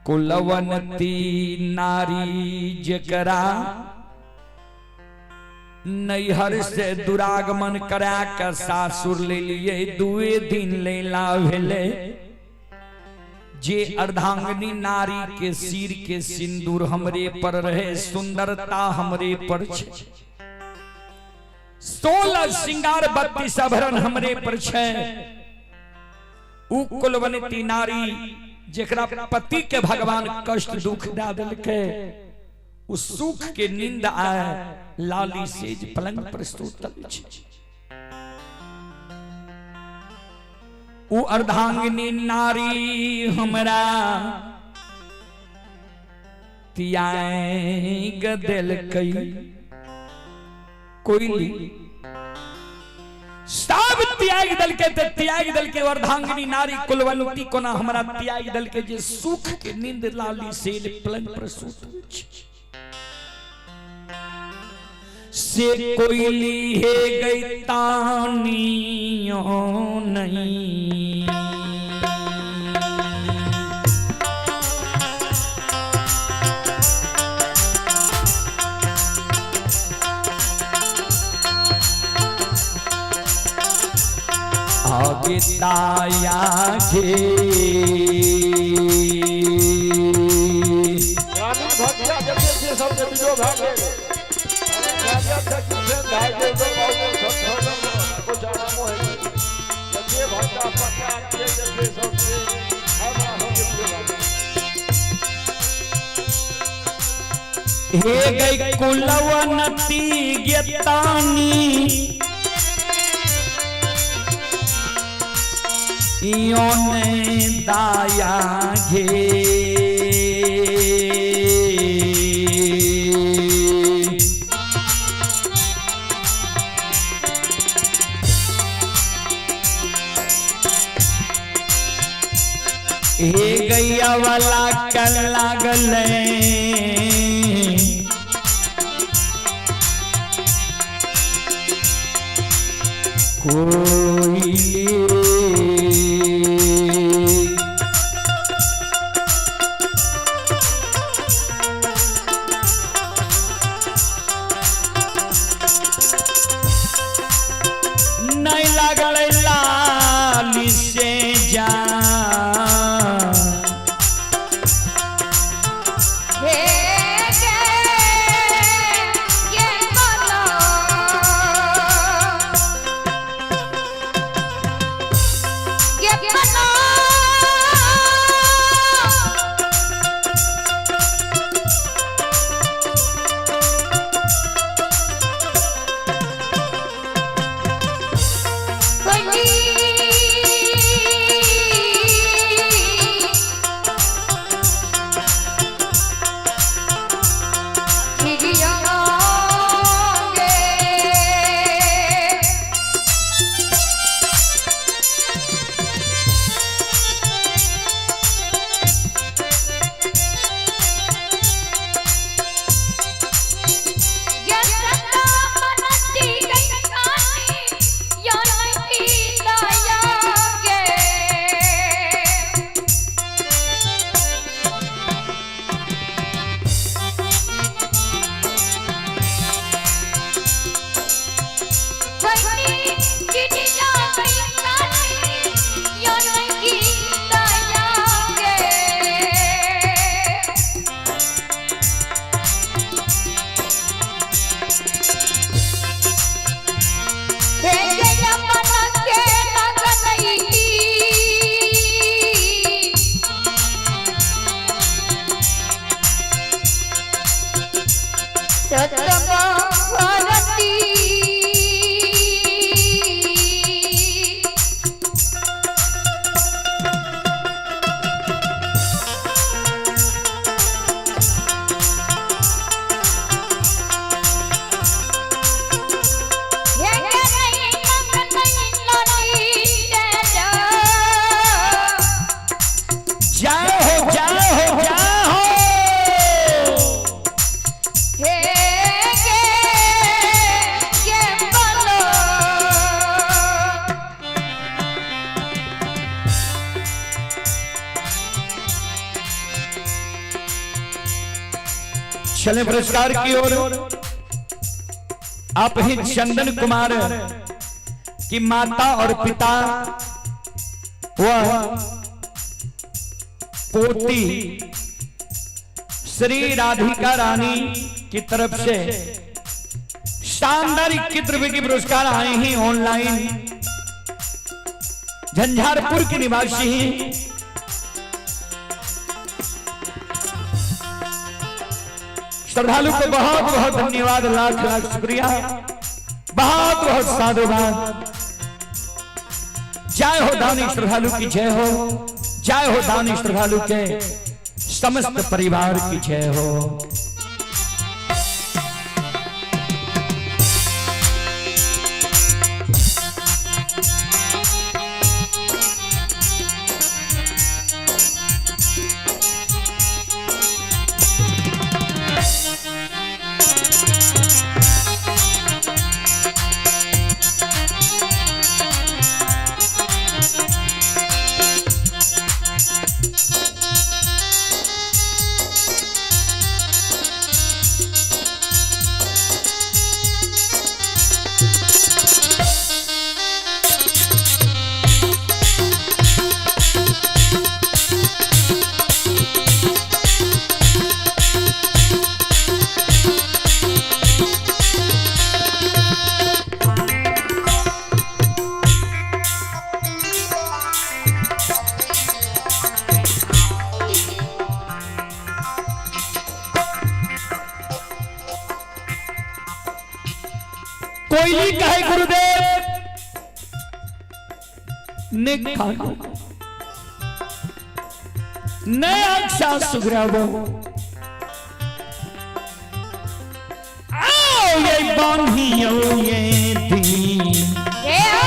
कुलवंती नारी जकरा नैहर से दुरागमन करा के सासुर ले लिए दुए दिन लेला भेले। जे अर्धांगिनी नारी के सिर के सिंदूर हमरे पर रहे, सुंदरता हमरे पर छे, 16 श्रृंगार 32 आभरण हमरे पर छे। उ कुलवंती नारी जेकरा पति के भगवान कष्ट दुख दा देलके, उ सुख के नींद आए लाली सेज पलंग पर सुतल छे। उ अर्धांगिनी नारी हमरा त्याग देलकै। कोयली सब त्याग देलकै ते त्याग देलकै। अर्धांगिनी नारी कुलवंती कोना हमरा त्याग देलकै जे सुख के नींद लाली सेज पलंग पर सुतल छे। से कोयली हे गई तानियो नहीं, आगे ताया घे ग्रामीण भक्तिया जते छै सबके वीडियो भए गेल। हे गई कुलवंती गेतानी योने दाया घे। हे गैया वाला कल लागल कोई चले पुरस्कार की ओर। आप ही चंदन कुमार की माता और पिता वह पोती श्री राधिका रानी की तरफ से शानदार 21 रुपए की पुरस्कार आए हैं ऑनलाइन। झंझारपुर के निवासी हैं। श्रद्धालु को बहुत बहुत धन्यवाद, लाख लाख शुक्रिया, बहुत बहुत साधुवाद। जय हो दानी श्रद्धालु की जय हो, जय हो दानी श्रद्धालु के समस्त परिवार की जय हो। कोयली कहे गुरुदेव ने खानो ने अक्षा सुग्रावो आओ ये बांधियो ये दी। जय हो।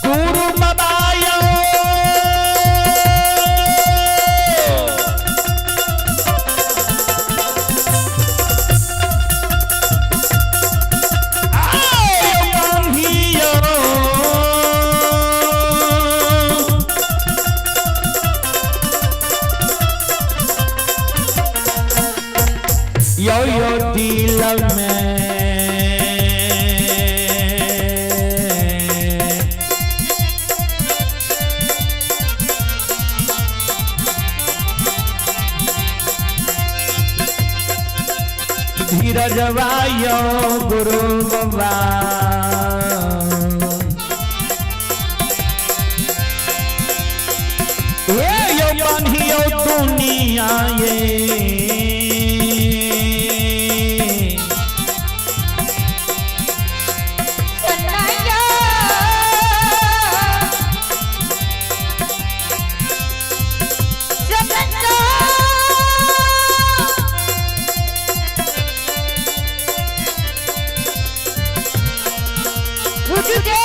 गुरु बबायो आओ बांधियो यो यो दिल में धीरज वायो गुरु बाबा हे यो बांधियो दुनिया ये सन्नाया सन्ना गुरुदेव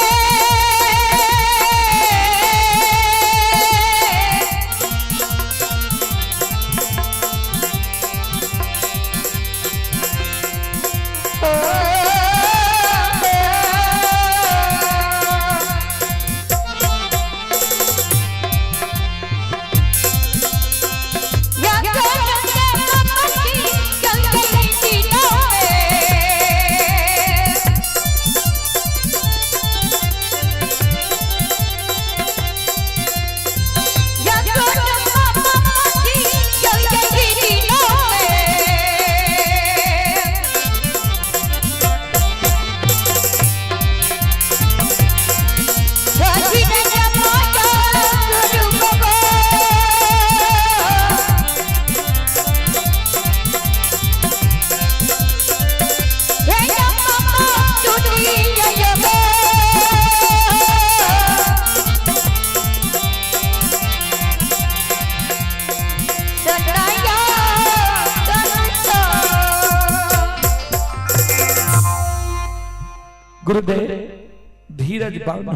गुरुदेव धीरज बानो।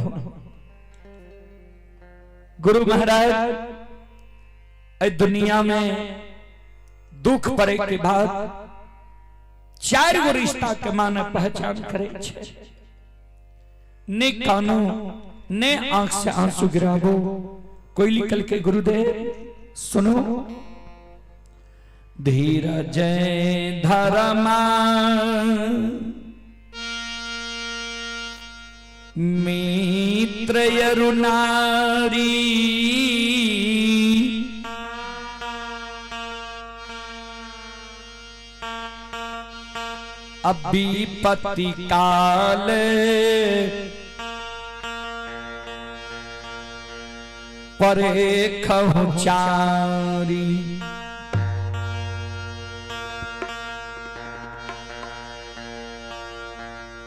गुरु महाराज ए दुनिया में दुख पड़े के बाद चारि गो रिश्ता के मानव पहचान करै छै। ने कानो ने आंख से आंसू गिराबो। कोई लिखल के गुरुदेव सुनो, धीरज धर्मा मित्र अरुणारी, अभिपति काल परे चारी।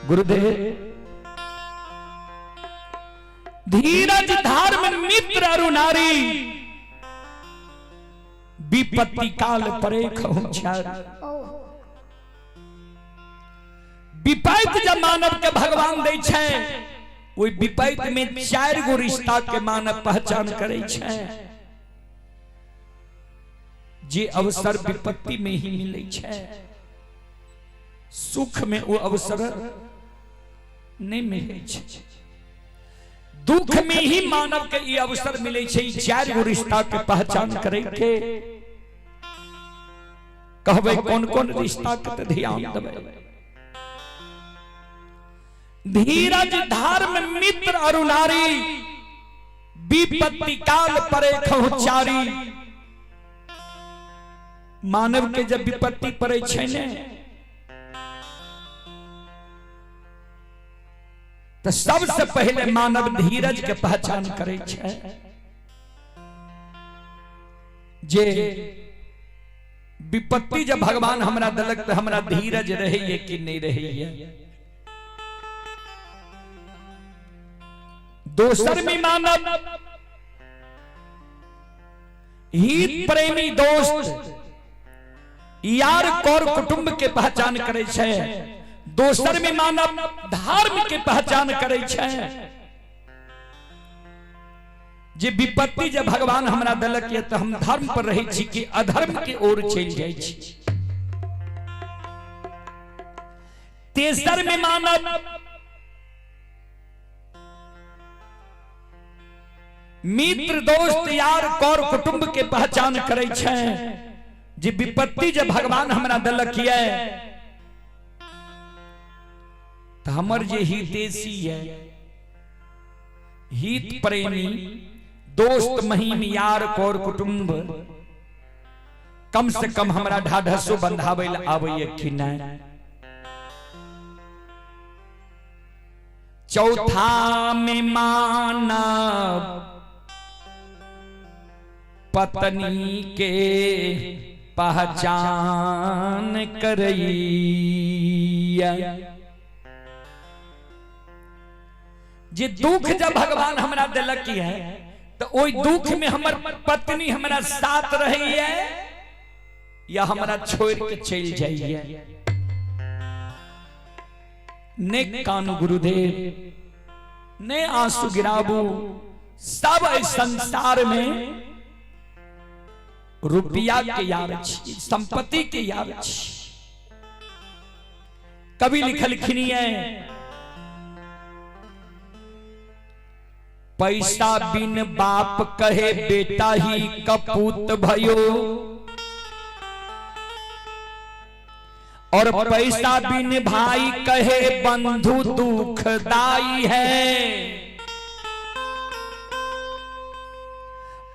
गुरुदेव धीरज धर्म मित्र अरुणारी, विपत्ति काल परे चारी। विपैत जब मानव के भगवान दै छै, ओहि विपैत में चारि गो रिश्ता के मानव पहचान करै छै, जे अवसर विपत्ति में ही मिलै छै, सुख में वो अवसर नहीं मिलै छै। दुख में ही मानव के ई अवसर मिलै छै ई चारि गो रिश्ता के पहचान करे के। कहबै कोन कोन रिश्ता के तऽ ध्यान देबै। धीरज धर्म मित्र अरुणारी, विपत्ति काल परे चारी। मानव के जब विपत्ति पड़े छै ने, तऽ सबसे पहले मानव धीरज के पहचान करै छै। जे विपत्ति जब भगवान हमरा देलक तऽ हमरा धीरज रहैए कि नहि रहैए। दोसर में मानव हित प्रेमी दोस्त यार कौर कुटुंब के पहचान करै छै। दोसर में मानव धर्म के पहचान करै छै। जे विपत्ति जब भगवान हमरा देलक ये तऽ हम धर्म पर रहै छी कि अधर्म के ओर चलि जाइ छी। तेसर में मानव मित्र दोस्त यार कौर कुटुंब के पहचान करै छै। जे विपत्ति जे भगवान हमरा देलक ये तऽ हमर जे हितेशी ये, हित प्रेमी दोस्त महिम यार कौर कुटुंब, कम से कम हमरा ढाढसो बंधाबै लए आबैए कि नहि। चौथा में मानव पत्नी के पहचान करैया। जे दुख जब भगवान हमरा देलक है तो ओहि दुख में हमर पत्नी हमरा साथ रहैया या हमरा छोड़ के चलि जाइए। ने कान गुरुदेव ने आंसू गिराबू। सब एहि संसार में रुपया के यार छी, संपत्ति के यार छी। कवि लिखलखिन है, पैसा बिन बाप कहे बेटा ही कपूत भयो, और पैसा बिन भाई कहे बंधु दुखदाई है,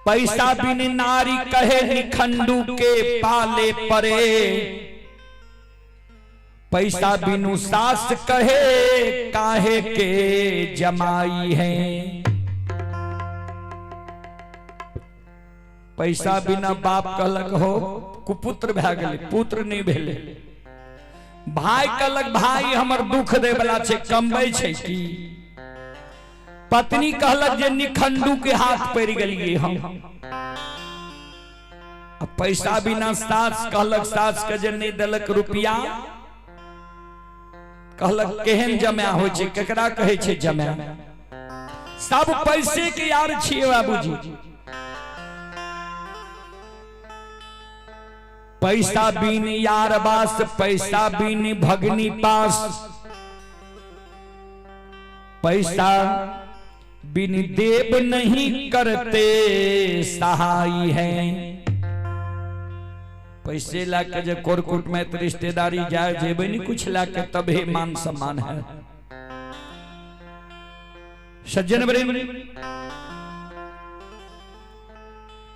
पैसा बिन नारी कहे निखंडू के पाले परे, पैसा बिनु सास कहे काहे के जमाई है। पैसा बिना बाप कहलक हो कुपुत्र भए गेलै, पुत्र नहीं भेलै। भाई कहलक भाई हमर दुख दे वाला छै, कमबै छै की। पत्नी कहलक जे निखंडू के हाथ पड़ि गेलियै हम। आ पैसा बिना सास कहलक, सास के जे नहीं देलक रुपया, कहलक केहन जमा होइ छै, केकरा कहै छै जमा। सब पैसे के यार छियै बाबूजी। पैसा बिन यार बास, पैसा बिन भगनी पास, पैसा बिन देव नहीं करते सहाय है। पैसे लाके जे कोरकुट में तो रिश्तेदारी जाए जेबे नहीं कुछ लाके तबे मान सम्मान है। सज्जन वृंद,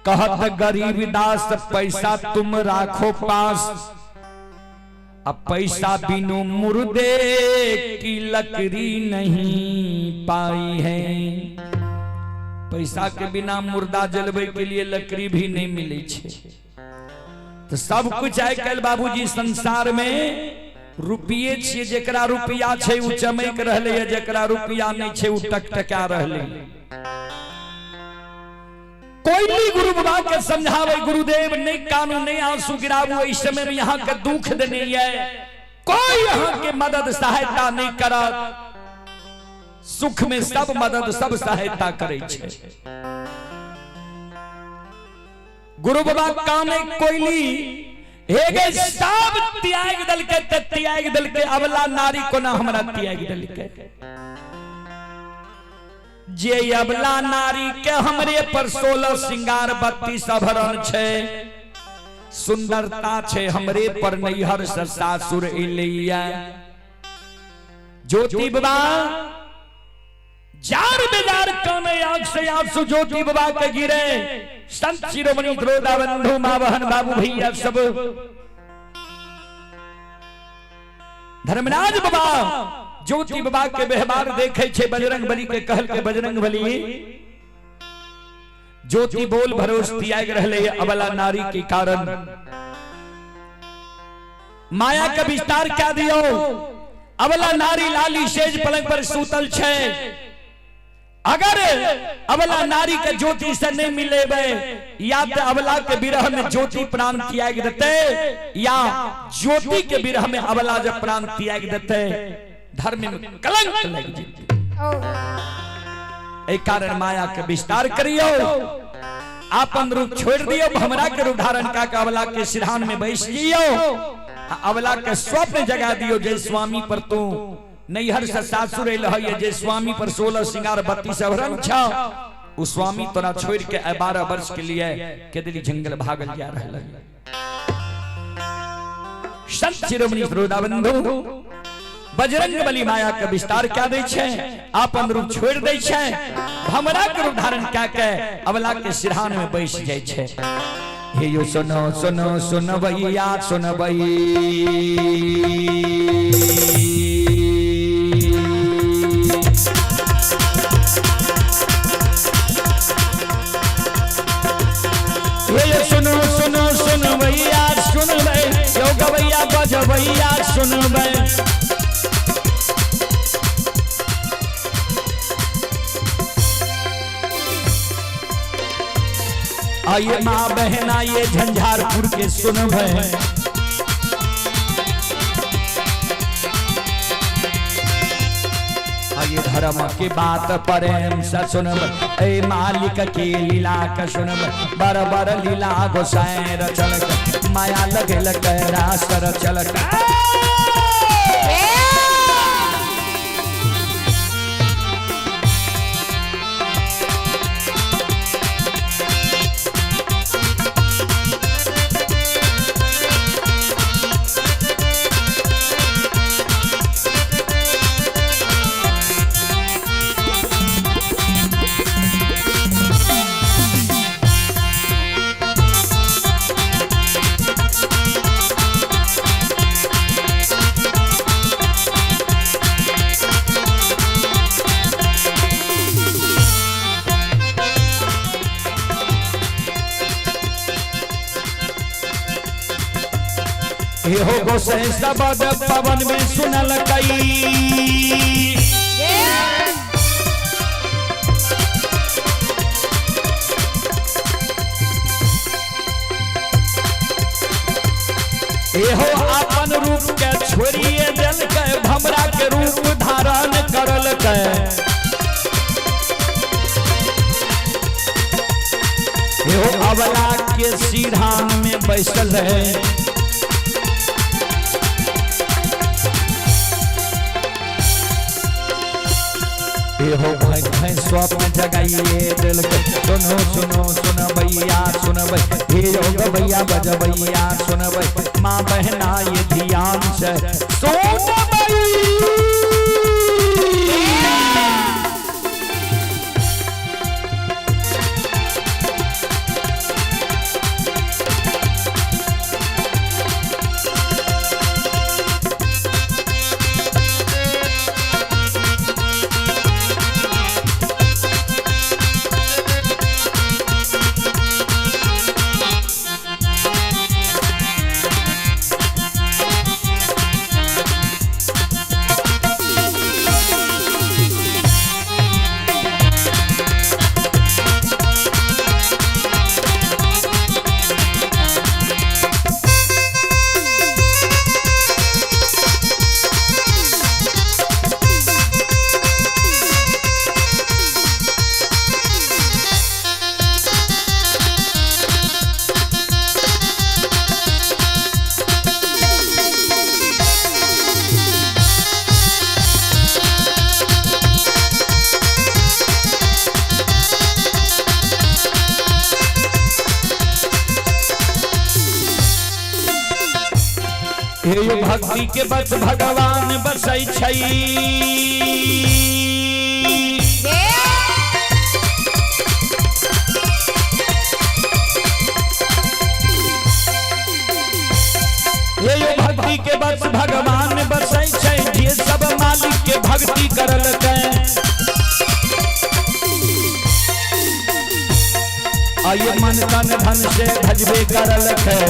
कहत गरीब दास पैसा तुम राखो पास, अब पैसा बिनु मुर्दे की लकड़ी नहीं पाई है। पैसा के बिना मुर्दा जलवे के लिए लकड़ी भी नहीं मिली छे। तो सब कुछ आइ काल्हि बाबूजी संसार में रुपये छियै, जेकरा रुपया छै उ चमक रहलै, जेकरा रुपया नहीं छै उ टकटका रहलै। कोयली गुरु बाबा के समझावे, गुरुदेव नहीं कानू नहीं आंसू गिराबू, इस समय में यहाँ के दुख देने है, कोई यहाँ के मदद सहायता नहीं करत। सुख में सब मदद सब सहायता करे छे। गुरु बाबा काने कोयली हे गे सब त्याग दलके, ते त्याग दलके, अबला नारी कोना हमरा त्याग दलके। जे अबला नारी के हमरे पर 16 सिंगार 32 आभरण छे, सुंदरता छे हमरे पर नैहर से सासुर एलैया। ज्योति बाबा जार बेजार काने आंख से आंसू ज्योति बाबा के गिरे। संत शिरोमणि द्रोदा बंधु माँ बहन बाबू भैया सब धर्मराज बाबा ज्योति बाबा के व्यवहार देखे छे बजरंग बली के कहल के बजरंग बली ज्योति बोल भरोस त्याग रहले अबला नारी के कारण माया के विस्तार क्या दियो। अबला नारी लाली सेज पलंग पर सूतल छे, अगर अबला नारी के ज्योति से नहीं मिलेबे या तो अबला के विरह में ज्योति प्राण त्याग देते या ज्योति के विरह में अबला जब प्राण त्याग देते धर्म में कलंक लग जेते। एहि कारण माया के विस्तार करियो, आपन रूप छोड़ दियो, भमरा के रूप धारण का के अबला के सिरहान में बैस जियो, अबला के स्वप्न जगा दियो। जय स्वामी पर तू नैहर से सासुर अइल है, जे स्वामी पर 16 सिंगार 32 आभरण छ, उ स्वामी तोरा छोड़ के 12 वर्ष के लिए केदली जंगल भागल जा रहल है। संत शिरोमणि श्रोता बंधु बजरंग बली माया के विस्तार क्या दै छै, आपन रूप छोड़ दै छै, भमरा के रूप धारण क्या के अबला के सिरहान में बैस जाइ छै। हे यो सुनो सुनो सुनबैया सुनबै, सुनो सुनो सुनबैया सुनबै, यो गवैया बजबैया सुनबै। आइए माँ बहना ये झंझारपुर के सुनबै, आइए धर्म के बात प्रेम से सुनब, ए मालिक के लीला के सुनब, बर बर लीला गोसाई रचलक, माया लगल कैलाश रचलक। हो गोसाई शब्द पवन में सुनल कई, एहो अपन रूप के छोड़िए दिल के भमरा के रूप धारण करल के। एहो अबला के सिरहान में बैठ बैसल है। एहो भाई भाई स्वप्न जगाइए दिल के, सुनो सुनो सुनबैया सुनबै, हे योग भैया बजबैया सुनबै, माँ बहना ये ध्यान से सुनबै। हे भक्ति के बस भगवान बसै छै। हे भक्ति के बस भगवान बसै छै, जे सब मालिक के भक्ति करलकै। आइए मन तन धन से भजबे करलकै।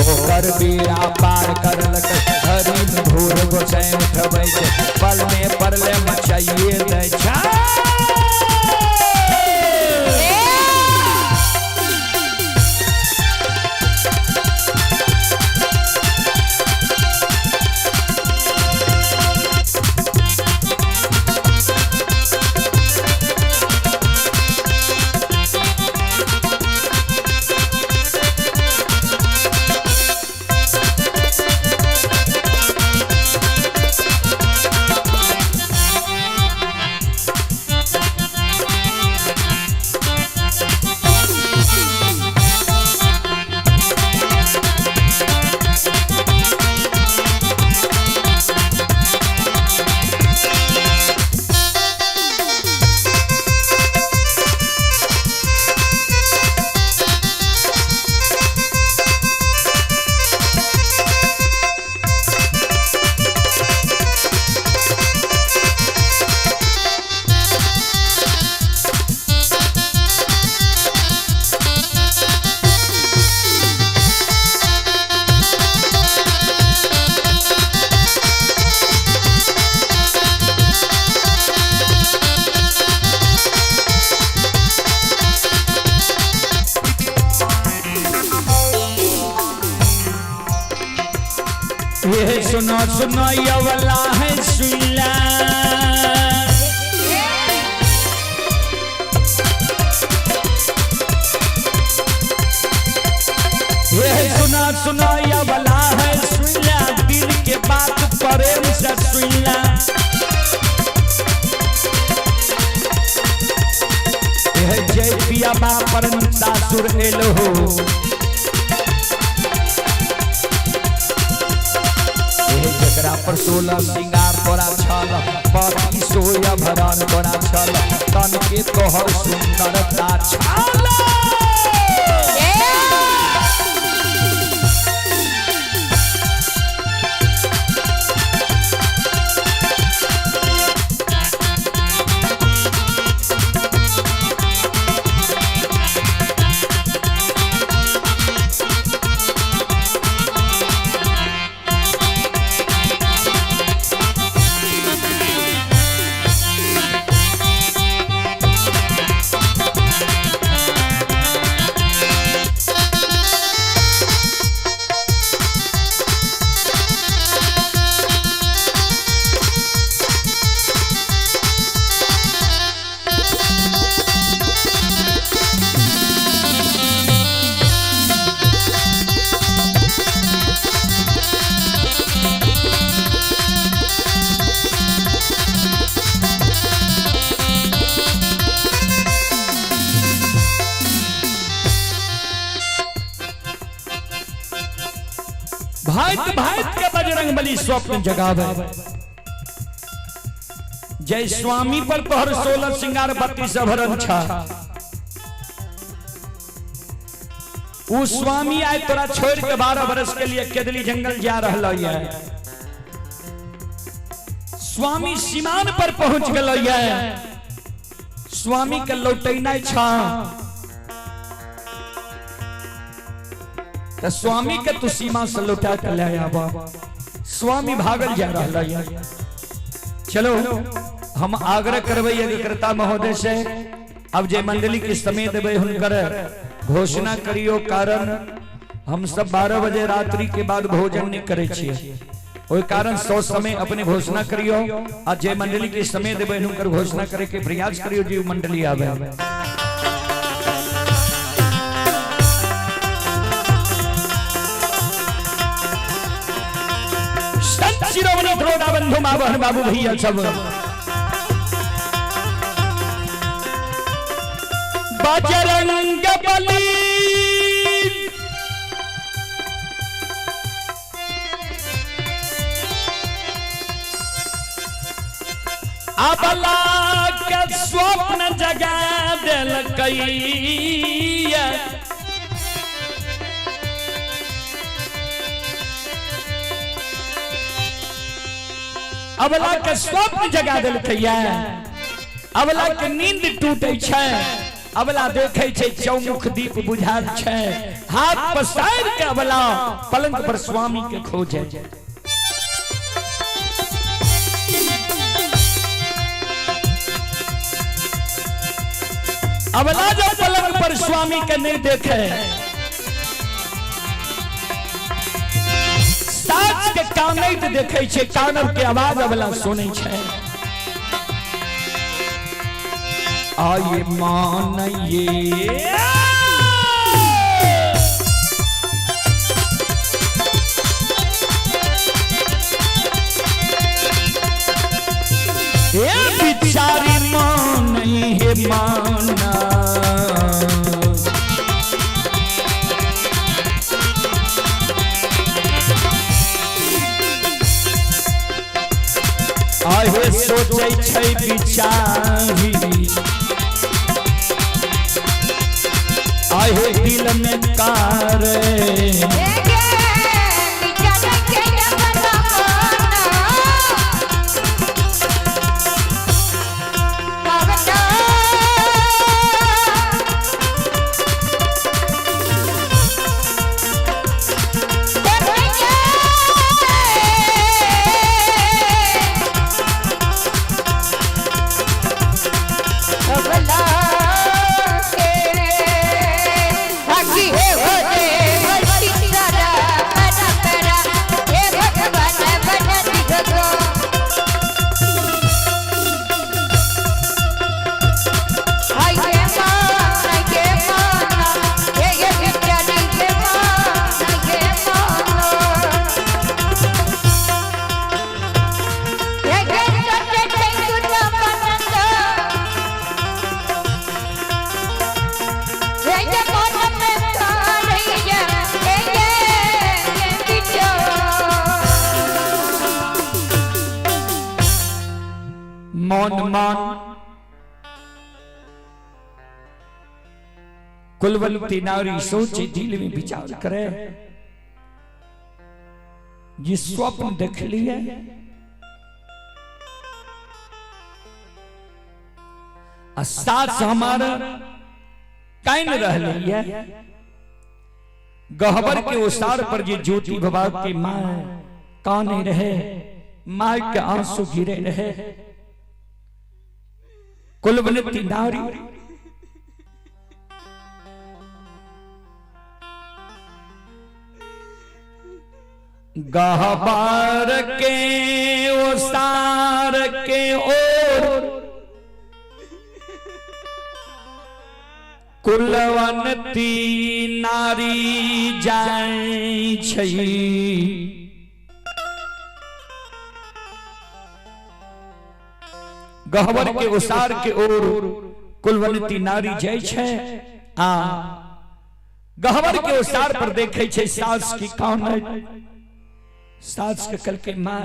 ओकर बेड़ा पार करलकै, हरिन भोर गोसाई उठबै छै, पल में परले मचाइए दै छै। ये सुनो सुनो ये वाला है सुनला, ये सुनो सुनो ये वाला है सुनला, दिल के बात प्रेम से सुनला। ये जय पिया बा पर सासुर एलो हो, जकरा पर 16 सिंगार तोरा छल, पति सोया भरण तोरा छल, तन के तोहर सुंदरता छल। बजरंगबली स्वप्न जगावे। जय स्वामी पर तोहर 16 सिंगार 32 अभरण छा, उ स्वामी आए तोरा छोड़ के 12 बरस के लिए केदली जंगल जा रहा है। स्वामी सीमान पर पहुंच गल है, स्वामी के लौटेना छा तो स्वामी के तू सीमा से लौटा के ले आवा। स्वामी भागल जा रहा है। चलो हम आग्रह करबै यज्ञकर्ता महोदय से, अब जे मंडली के समय देबै हुनकर घोषणा करियो, कारण हम सब 12 बजे रात्रि के बाद भोजन नहीं करे छियै, ओहि कारण सौ समय अपने घोषणा करियो आ जे मंडली के समय देबै हुनकर घोषणा करे के प्रयास करियो जे मंडली आवे। संत शिरोमणि द्रोणा बंधु माबहन बाबू भैया सब बजरंग बली अबला के स्वप्न जगा देलकैया। अबला के स्वप्न जगा देलकैया। अबला के नींद टूटे छै, अबला देखे छै चौमुख दीप बुझाल छै, हाथ पसार के अबला पलंग पर स्वामी के खोजे। अबला जब पलंग पर स्वामी के नहीं देखे, सास के कानैत देखे छै, कानब के आवाज अबला सुनै छै। आये मान ये बिचारी मान हे माना, आहे सोचै छै बिचारी, आहे दिल में कार मौन मान कुलवंती नारी सोचे दिल में विचार करे, ये स्वप्न देख लिए आ सास हमारा काइन रहली है। गहबर के ओसार पर ये ज्योति बाबा की मां काने रहे, मां के आंसू गिरे रहे। कुलवंती नारी गहबर के ओसार के ओर कुलवंती नारी जाय छै। गहबर के ओसार के ओर कुलवंती नारी जाय छै आ गहबर के ओसार पर देखे छै सास की कान, सास के कल के माँ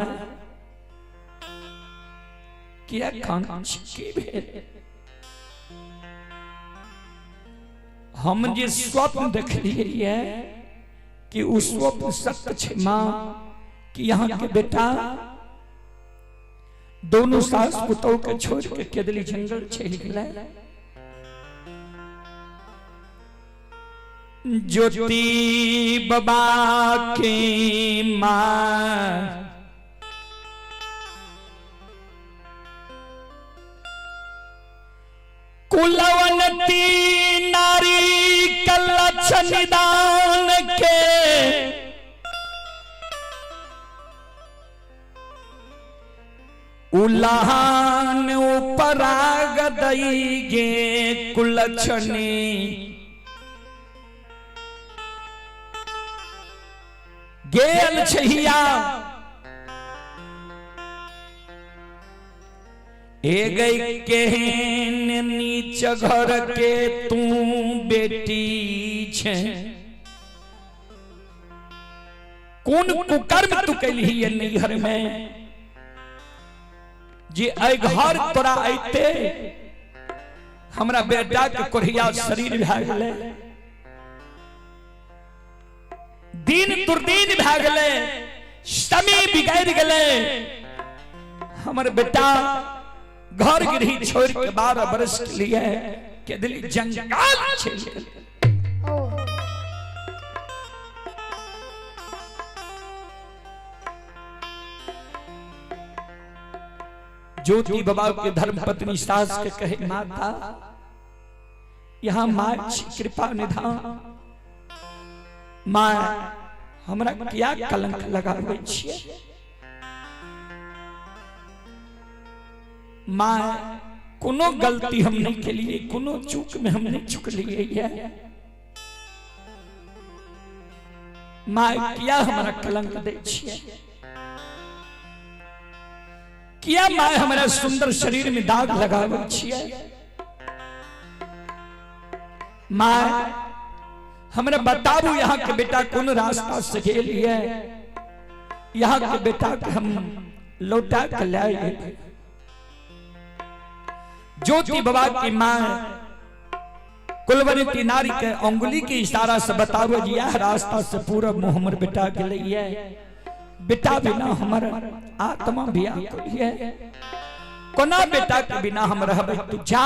किया खान की भेल? हम जे स्वप्न देखलिए कि उ स्वप्न सत्य छे माँ, कि यहाँ के बेटा दोनों सास पुतोह के छोड़ के केदली जंगल चल गेलै। ज्योति बाबा के माँ कुलवंती नारी कलक्ष निदान के उलाहन उपराग दई गे कुलक्षणी गेल छहिया ए गई केहन नीच घर के तू बेटी छे, कोन कुकर्म तू कैलही नैहर में जे एहि घर तोरा अइते हमरा बेटा के कोढ़िया शरीर भए गेलै, दिन दुर्दिन भए गेलै, समय बिगड़ गेलै, हमर बेटा घर गृह छोड़ के 12 बरस के लिए के दिली जंगल चलि गेलै। ज्योति बाबा के धर्म पत्नी सास के कहे माता यहाँ माँ कृपा निधान, माँ हमरा क्या कलंक लगाबै छियै माँ, कोनो गलती हम नहीं केलिए, कोनो चूक में हम नहीं चुकलिए माँ, क्या हमरा कलंक दै छियै, किया माँ हमरा सुंदर शरीर में दाग लगाबै छियै माँ, हमरा बताबू यहाँ के बेटा कोन रास्ता से गेल ये, यहाँ के बेटा के हम लौटा के लाए। ज्योति बाबा की माँ कुलवंती नारी के अंगुली के इशारा से बताबो जी यह रास्ता से पूरा मुँह हमर बेटा के लिए, बेटा बिना हमर आत्मा भी आकुल है, कोना बेटा के बिना हम रहबै, तू जा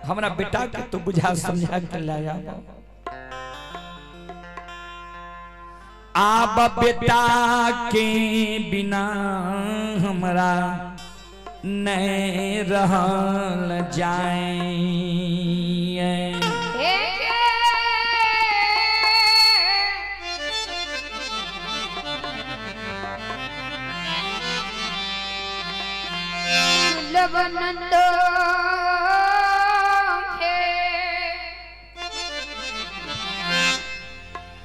हमरा बेटा के तू बुझा समझा के लाया। आब बेटा के बिना हमरा नहीं रहल जाए।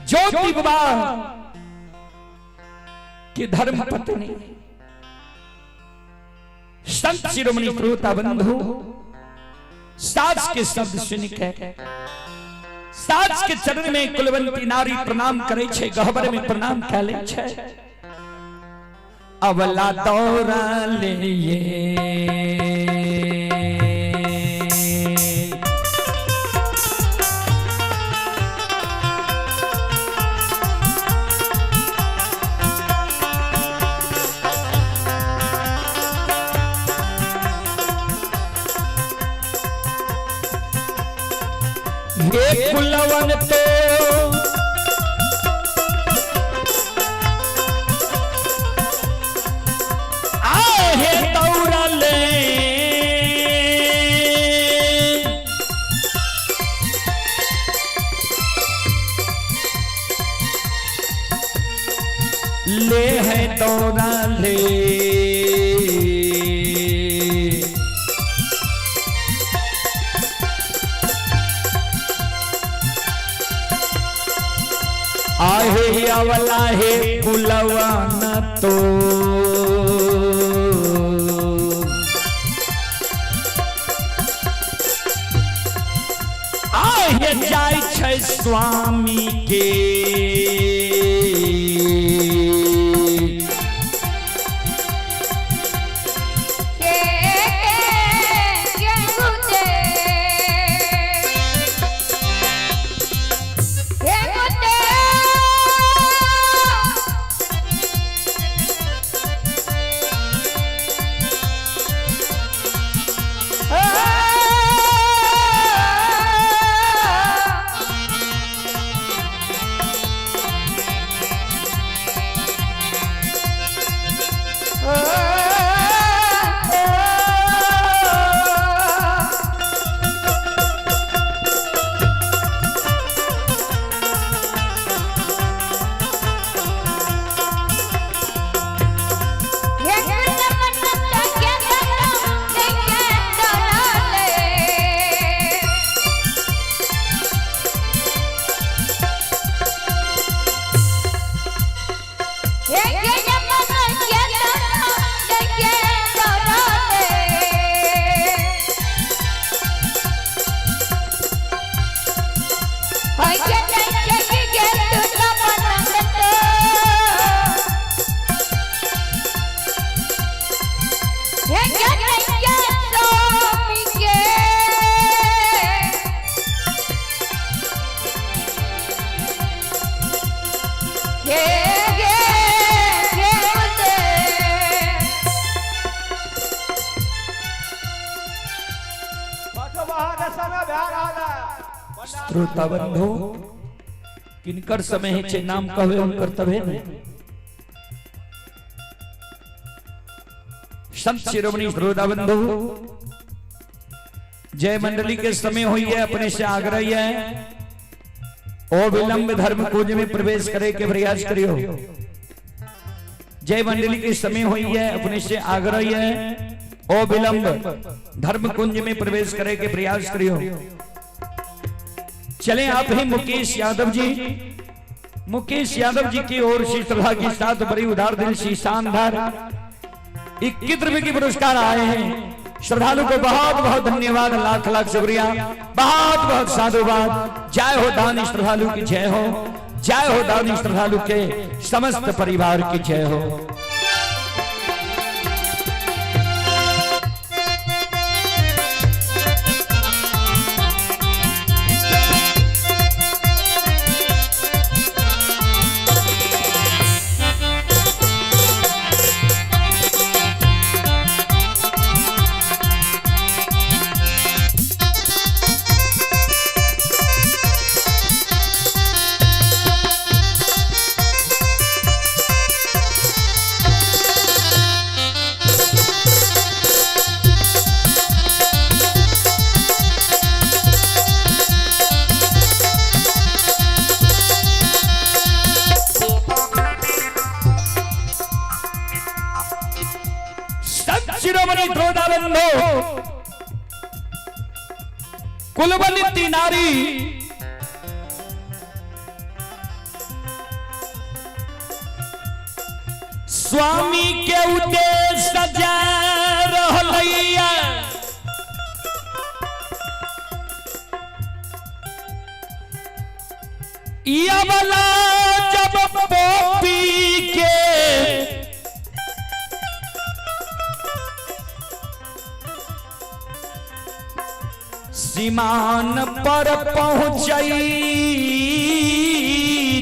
ज्योति बाबा की धर्म पत्नी संत शिरोमणि श्रोता बंधु सास के शब्द सुन के सास के चरण में कुलवंती नारी प्रणाम करे छे, गहबर में प्रणाम कैले छे। अवला दौरा ले कुलवन तो आहे दौरा ले ले है दौरा ले आहे अवला हे कुलवन तो आहे जाय छै स्वामी के। हे कन्हैया स्वामी के हे हे हे उते। पाछो बाहर समय भए रहल है। श्रोता बंधु, किनकर समय है छे नाम कहवे उनकर तबे ने। संत शिरोमणि श्रोता बंधु, जय मंडली के समय हुई है, अपने से आग्रह है ओ विलंब धर्म कुंज में प्रवेश करे के प्रयास करियो। जय मंडली के समय हुई है, अपने से आग्रह है ओ विलंब धर्म कुंज में प्रवेश करे के प्रयास करियो। चले आप ही मुकेश यादव जी, मुकेश यादव जी की ओर से श्रद्धा के साथ बड़ी उदार दिल से शानदार 21 रुपए के पुरस्कार आए हैं। श्रद्धालु को बहुत बहुत धन्यवाद, लाख लाख शुक्रिया, बहुत बहुत साधुवाद। जय हो दानी श्रद्धालु की जय हो, जय हो दानी श्रद्धालु के समस्त परिवार की जय हो। संत शिरोमणि द्रोणाबंधो कुलवंती नारी स्वामी के उद्देश्य जा रहलैया, यवला जब पोपी के सीमान पर पहुंचई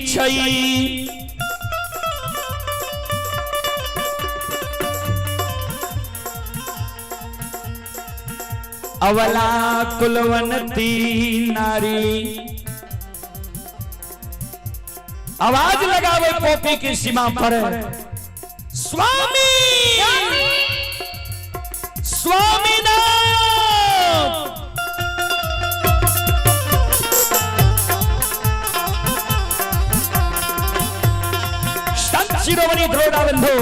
छई। अवला कुलवंती नारी आवाज लगावे पोपी की सीमा पर, स्वामी स्वामी नाम। संत शिरोमणि द्रोणा बंधु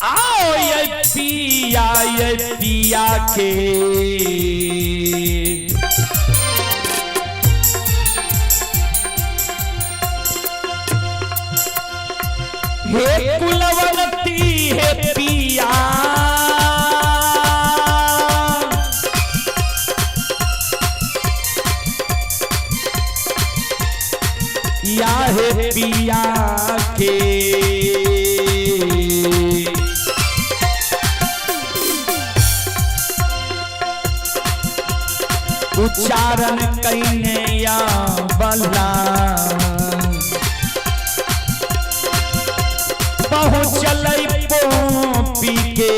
आओ ये पिया के हे कुलवंती हे पिया, या हे पिया के। उच्चारण कईने या बला पहुँचल पोपी के।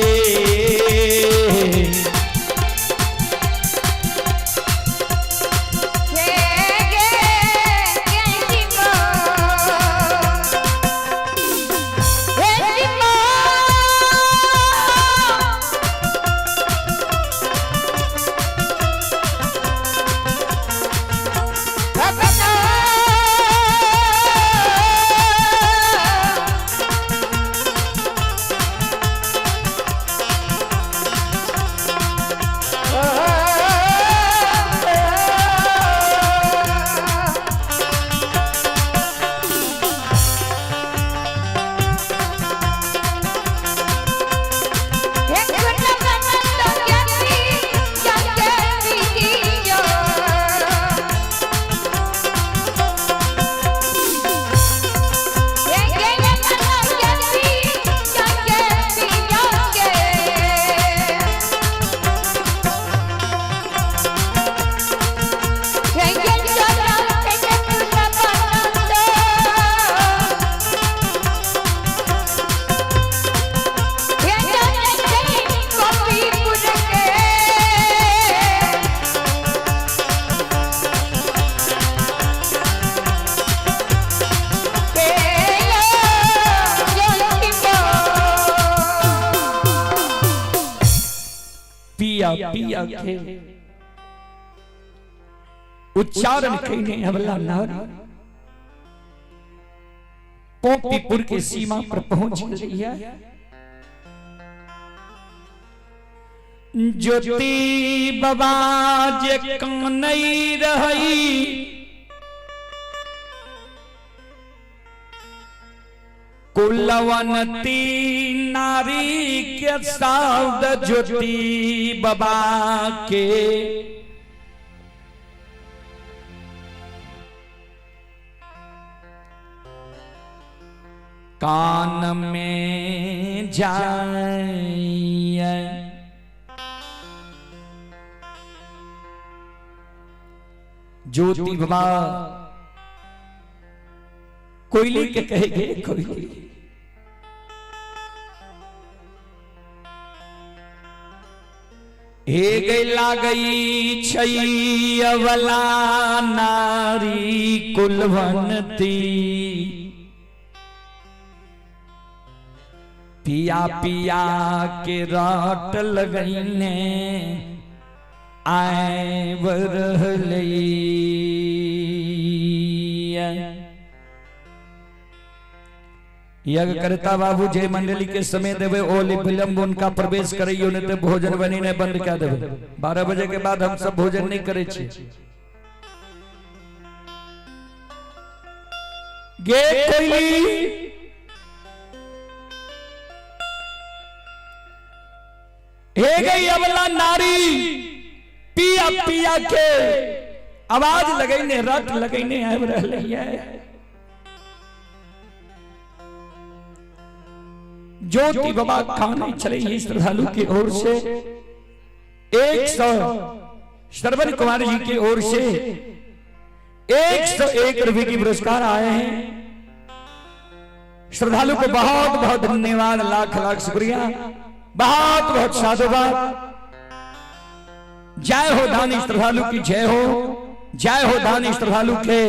पिया पिया के उच्चारण कईने अबला नारी पोपीपुर के सीमा पर पहुंच गई है। ज्योति बाबा जे कनई रही कुलवंती नारी के साध ज्योति बाबा के। कान में जाए ज्योति बाबा कोयली के कहेंगे कोयली। हे गैला गई छैवला नारी कुलवंती पिया पिया के राट लगैने आए बरहलई। यज्ञ करता बाबू जे मंडली के समय देवे ओली विलंब उनका प्रवेश करइयो नहीं तो भोजन बनी नहीं बंद कर देवे। 12 बजे के बाद हम सब भोजन नहीं करे छी। गे कोयली हे गई अबला नारी पिया पिया के आवाज लगैने रट लगैने आबि रहलै है। ज्योति बाबा खाने चले ये श्रद्धालु की ओर से 100 श्रवण कुमार जी की ओर से 101 रुपए की पुरस्कार आए हैं। श्रद्धालु को बहुत बहुत धन्यवाद, लाख लाख शुक्रिया, बहुत बहुत साधुवाद। जय हो दानी श्रद्धालु की जय हो, जय हो दानी श्रद्धालु के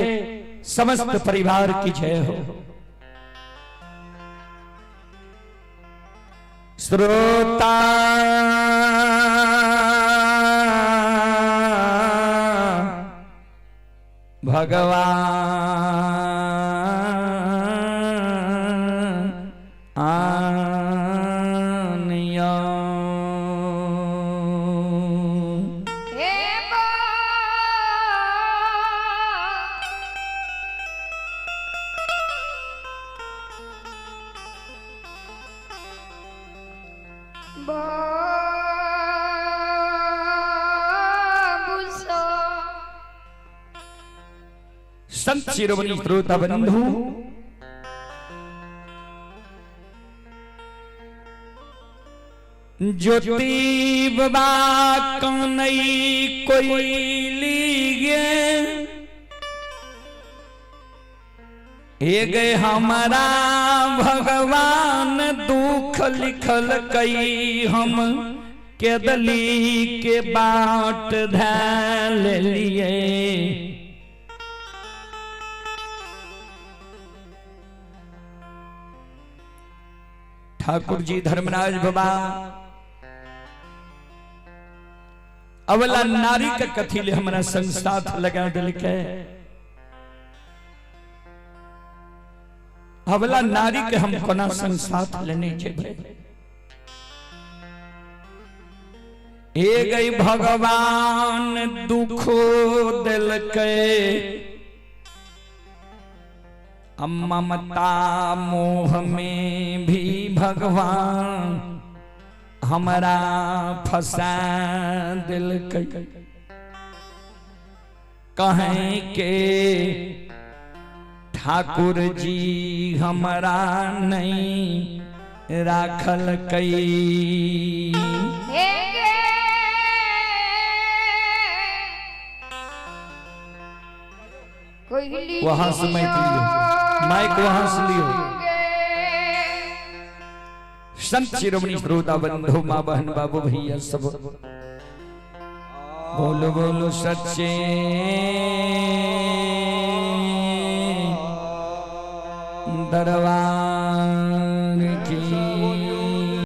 समस्त परिवार की जय हो। श्रोता भगवान आनिया संत शिरोमणि श्रोता बंधु, ज्योति बाबा कनई कोई गे हे गए हमारा भगवान दुख लिखल कई हम केदली के बाट धैल लिए। ठाकुर जी धर्मराज बाबा अवला नारी के कथी ले हमरा संग साथ लगा दिलके, अवला नारी के हम कोना संग साथ लेने जेबै। हे गई भगवान दुखो दिलके ममता मोह में भी भगवान हमरा फंसा दिलके। कहें के ठाकुर जी हमरा नहीं राखल कई। वहां से माइक लियो, माइक वहां से लियो। संत शिरोमणि श्रोता बंधु, माँ बहन बाबू भैया सब बोलो बोलो सच्चे दरबार